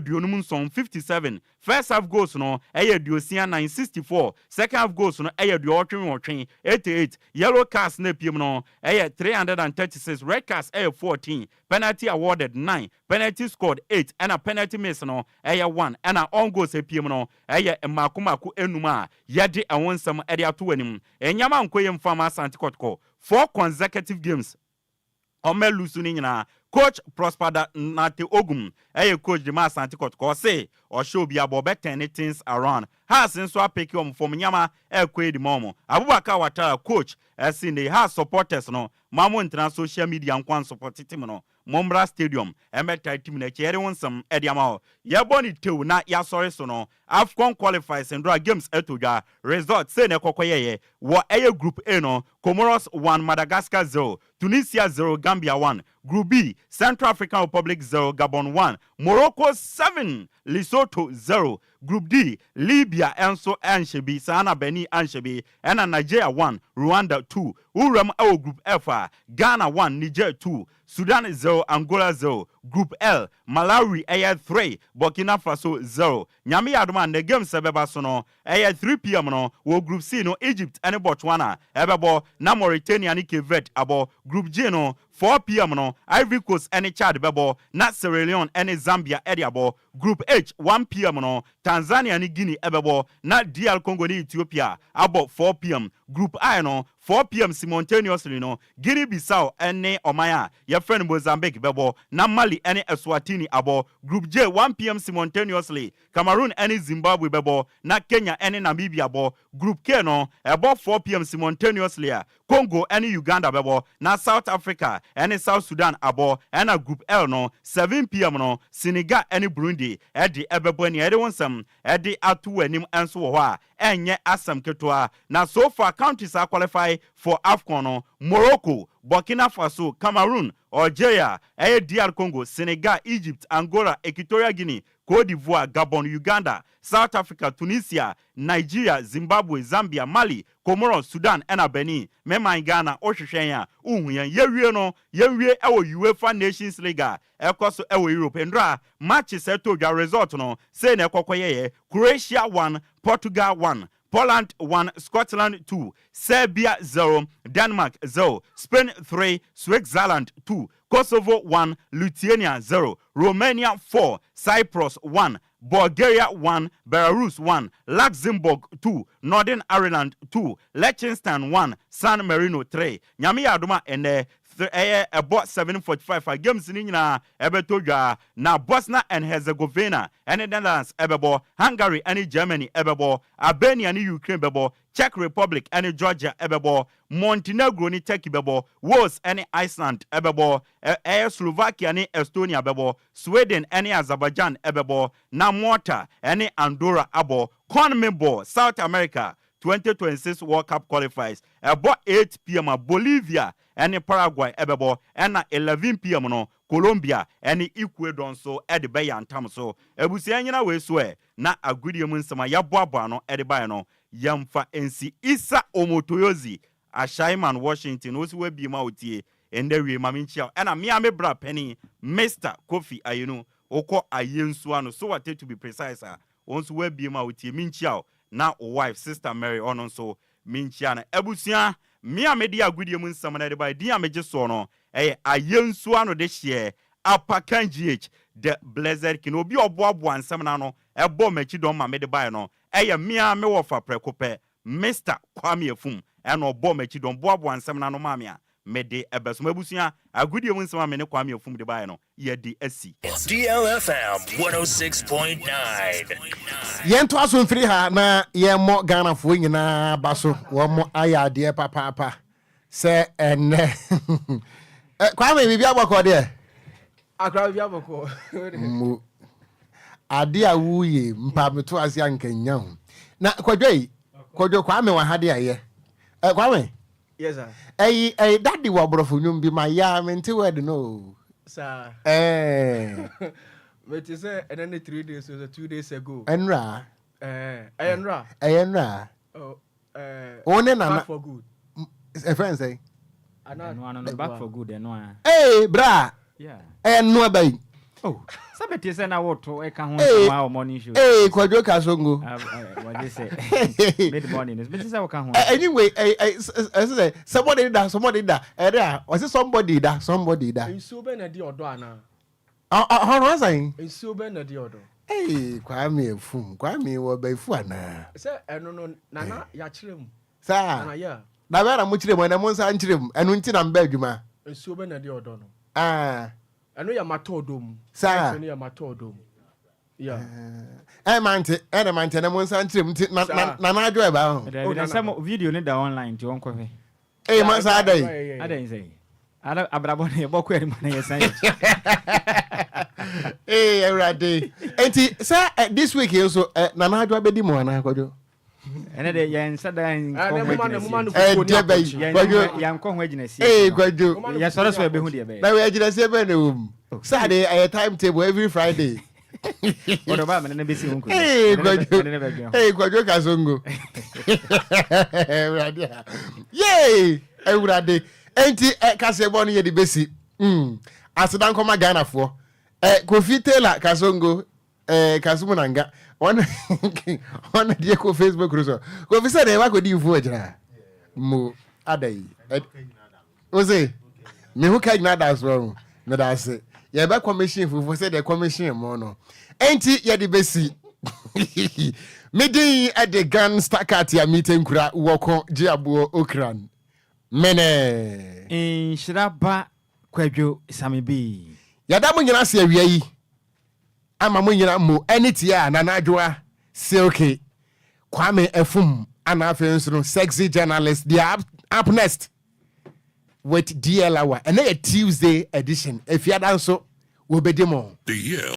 57, 57. First half goals no ɛyɛ 64, 64. Second half goals no ɛyɛ 88, 88. Yellow cards na epiem no ɛyɛ 336, red cards ɛyɛ 14, penalty awarded 9, penalty scored 8, ɛna penalty miss no ɛyɛ 1, ɛna own goals epiem no ɛyɛ mmaako mmaako enum a yɛde ɛho nsɛm ɛde ato anim. Ɛnyama nkɔ yɛ mfama Asante Kɔtɔkɔ, four consecutive games ɔmɛ lose no nyinaa. Coach Prosper Nate Ogum ɛyɛ coach de ma Asante Kɔtɔkɔ, ɔse ɔhyɛ obi abɔ ɔbɛturn ne things around. Hearts nso apick ɔmo fam nyama ɛɛkɔ edi ma ɔmo. Abubakar Watara coach ɛsi ne Hearts supporters no, mo mo ntena social media nkwan support team no, mommra stadium ɛmɛta team no akyi. Yɛde wo nsɛm ɛde ama hɔ, yɛbɔ ne tew na yɛasɔre so no. AFCON qualifiers ndora games ɛto dwa, result sei na ɛkɔkɔ yɛyɛ wɔ ɛyɛ Group A no: Comoros 1, Madagascar 0, Tunisia 0, Gambia 1. Group B, Central African Republic 0, Gabon 1, Morocco 7, Lesotho 0. Group D, Libya nso anhyɛ bi, saa na Benin anhyɛ bi, ɛna Nigeria 1, Rwanda 2. Wuram ɛwɔ Group F a, Ghana 1, Niger 2, Sudan 0, Angola 0. Group L, Malawi ɛyɛ 3, Burkina Faso 0. Nyame yɛ adom a, ne games ɛbɛba so no ɛyɛ 3 p.m. no wɔ Group C no, Egypt ɛne Botswana ɛbɛbɔ, na Mauritania ne Cape Verde abɔ. Group G no, 4 p.m. no, Ivory Coast ɛne Chad bɛbɔ, na Sierra Leone ɛne Zambia ɛde abɔ. Group H, 1 p.m. no, Tanzania ne Guinea ɛbɛbɔ, na DR Congo ne Ethiopia abɔ 4 p.m. Group I no, 4 p.m. simultaneously no, Guinea Bissau ɛne ɔman a yɛfrɛ no Mozambique bɛbɔ, na Mali ɛne Eswatini abɔ. Group J, 1 p.m. simultaneously, Cameroon ɛne Zimbabwe bɛbɔ, na Kenya ɛne Namibia bɔ. Group K no, ɛbɔ 4 p.m. simultaneously a, Congo ɛne Uganda bɛbɔ, na South Africa ɛne South Sudan abɔ. Ɛna Group L no, 7 p.m. no, Senegal ɛne Burundi ɛde ɛbɛbɔ. Nea ɛde wɔn nsɛm ɛde ato wɔn anim nso wɔ hɔ a ɛnyɛ asɛm ketewa. Na so far, countries are qualify for AFCON no: Morocco, Burkina Faso, Cameroon, Algeria, ɛyɛ DR Congo, Senegal, Egypt, Angola, Equatorial Guinea, Cote d'Ivoire, Gabon, Uganda, South Africa, Tunisia, Nigeria, Zimbabwe, Zambia, Mali, Comoros, Sudan ɛna Benin. Mɛman Ghana, wohwehwɛ yɛn a wohu yɛn. Yɛwie no, yɛwie ɛwɔ UEFA Nations League a ɛkɔ so ɛwɔ Europe. Ndora matches ɛtɔ dwa, result no sei na ɛkɔkɔ yɛyɛ: Croatia 1, Portugal 1, Poland 1, Scotland 2, Serbia 0, Denmark 0, Spain 3, Switzerland 2, Kosovo 1, Lithuania 0, Romania 4, Cyprus 1, Bulgaria 1, Belarus 1, Luxembourg 2, Northern Ireland 2, Liechtenstein 1, San Marino 3. Nyame yɛ adom a, ɛnɛ ɛyɛ ɛbɔ 7:45 a, games no nyinaa ɛbɛtɔ dwa, na Bosnia and Herzegovina ɛne Netherlands ɛbɛbɔ, Hungary ɛne Germany ɛbɛbɔ, Albania ne Ukraine bɛbɔ, Czech Republic ɛne Georgia ɛbɛbɔ, Montenegro ne Turkey bɛbɔ, Wales ɛne Iceland ɛbɛbɔ, ɛyɛ Slovakia ne Estonia bɛbɔ, Sweden ɛne Azerbaijan ɛbɛbɔ, na Malta ɛne Andorra abɔ. CONMEBOL South America 2026 World Cup qualifiers, ɛbɔ 8 p.m. a, Bolivia ɛne Paraguay ɛbɛbɔ, ɛna 11 p.m. no, Colombia ɛne Ecuador nso ɛde bɛyɛ ntam so. Abusua nyina wei so ɛ na agodie mu nsɛm a yɛaboaboa no ɛde baeɛ no, yɛmfa nsi. Isa Omotoyozi Ashaiman Washington, wosi wabie mu a wotie ɛndɛ wie ma menkyia. Ɛna mmea me bra panin Mr Kofi Ayenu, wokɔ Ayensua no so wate, to be precise, a wɔn nso wabie mu a wotie, menkyia wo, na wo wife Sister Mary, ɔno nso menkyia no. Abusua, mmea mede agodie mu nsɛm no ɛde baeɛ, din a megye soɔ no ɛyɛ Ayensua no de hyeɛ Apakan GH the Blessed King. Obi a ɔboaboa nsɛm no ano ɛbɔ m'akyi dɔm ma mede baeɛ no ɛyɛ mmea me wɔfa prɛko pɛ, Mr Kwame Afum, ɛna ɔbɔ m'akyi dɔm boaboa nsɛm no ano maa me a mede ɛbɛsom. Abusua, agodie mu nsɛm a me ne Kwame Afum de baeɛ no, yɛde asi. DLFM 106.9. Yɛnto aso mfiri ha na yɛmmɔ Ghanafoɔ nyinaa ba so. Wɔn ayɛ adeɛ papaapa sɛ ɛnɛ. Kwame, biribi abɔkɔ deɛ? Akora, biribi abɔkɔ. Mu ade a woyɛ mpa meto ase anka nya ho na Kwadwo yi, Kwadwo Kwame wɔ ha de ayɛ. Kwame. Yes sir. Ɛyi dadi wɔ aborɔfo nnwom bi ma ya mente word no o. Saa. Mete sɛ ɛnɛ ne 3 days or 2 days ago. Ɛnra. Ɛyɛ nra. Ɛyɛ nra. Oh. Wo ne nana Back for good. Ɛfrɛ n sɛn? Ɛno ano no, Back for Good, ɛno a. Ee, bra! Yeah. Ɛno aba yi. Oh, sɛ bɛte sɛ na woto ɛka ho Ee, nsɛm a wɔ morning show. Ee, Kwadwo Kasongo. Ah, eh, wɔgye sɛ mid morning no, mete sɛ woka ho. Anyway, ɛsɛ sɛ somebody da, somebody da, ɛdɛ a, ɔsɛ somebody da, somebody da. Nsuo bɛn na ɛde ɔdɔ anaa? Ɔhɔn asan. Nsuo bɛn na ɛde ɔdɔ? Ee, Kwame Afum, Kwame wɔ bɛfu anaa? Sɛ ɛno no, Nana yɛakyerɛ mu. Saa. Nana, yeah. Na bɛn na mo kyerɛ mu ɛnɛ mo nsa nkyerɛ mu ɛno nti na mbɛ adwuma. Nsuo bɛn na ɛde ɔdɔ no? Ah. Ɛno yɛ matɔ ɔdɔ mu. Saa. Title no yɛ matɔ ɔdɔ mu. Yeah. Ɛ mante ɛna mante ɛnɛ mo nsa nkyerɛ mu nti na na Nana adwo ɛba ho. Dabi na sɛ mo video no da online nti wɔnkɔ hwɛ. Ee ma saa da yi. Adɛn sɛ ada abrabɔ no yɛbɔ kɔ anim na yɛsan yɛ. Ee Awurade. Nti sɛ this week yi nso Nana adwo abɛdi mu anaa Kwadwo? Ɛnɛ de yɛn nsa da nkɔ ho agyinasie. Ɛdeɛ bɛyi Kwadwo. Yɛn nkɔ ho agyinasie. Ee Kwadwo. Yɛsɔre so ɛbɛhu deɛ bɛyɛ. Na wɔ agyinasie bɛn na ɛwɔ mu? Sɛ ade ɛyɛ time table every Friday. Ɔdɔ ba mene ne bɛsi ho nkonnwa. Ee Kwadwo. Ee Kwadwo Kasongo. Awurade a. Yee Awurade. Enti ɛ kaseɛbɔ no yɛde bɛsi. Mm. Aseda nkɔma Ghanafoɔ. Ɛ Kofi Taylor Kasongo. Eh, kasumu na nga. Ɔno ɔno deɛ kɔ Facebook no so. Kofi sɛ deɛ wakɔdi mfuo agyina. Mo ada yi. O se me ho ka nyina da so ho. Meda ase. Yɛbɛ commission fufuo sɛ deɛ commission mo no. Enti yɛde bɛsi. Me din ɛde Gan Starcat a mete nkura wɔko gye aboɔ okran. Mene. Nhyira ba Kwadwo Same Bi. Yɛda mo nyina ase awia yi. Ama mo nyina mo ani tia Nana Adwoa, Silky, Kwame Afum ana afei nso no Sexy Journalist they are up, up next with DL Hour. Ɛnɛ yɛ Tuesday edition. Efiada nso wɔbɛdi mo. The Yale.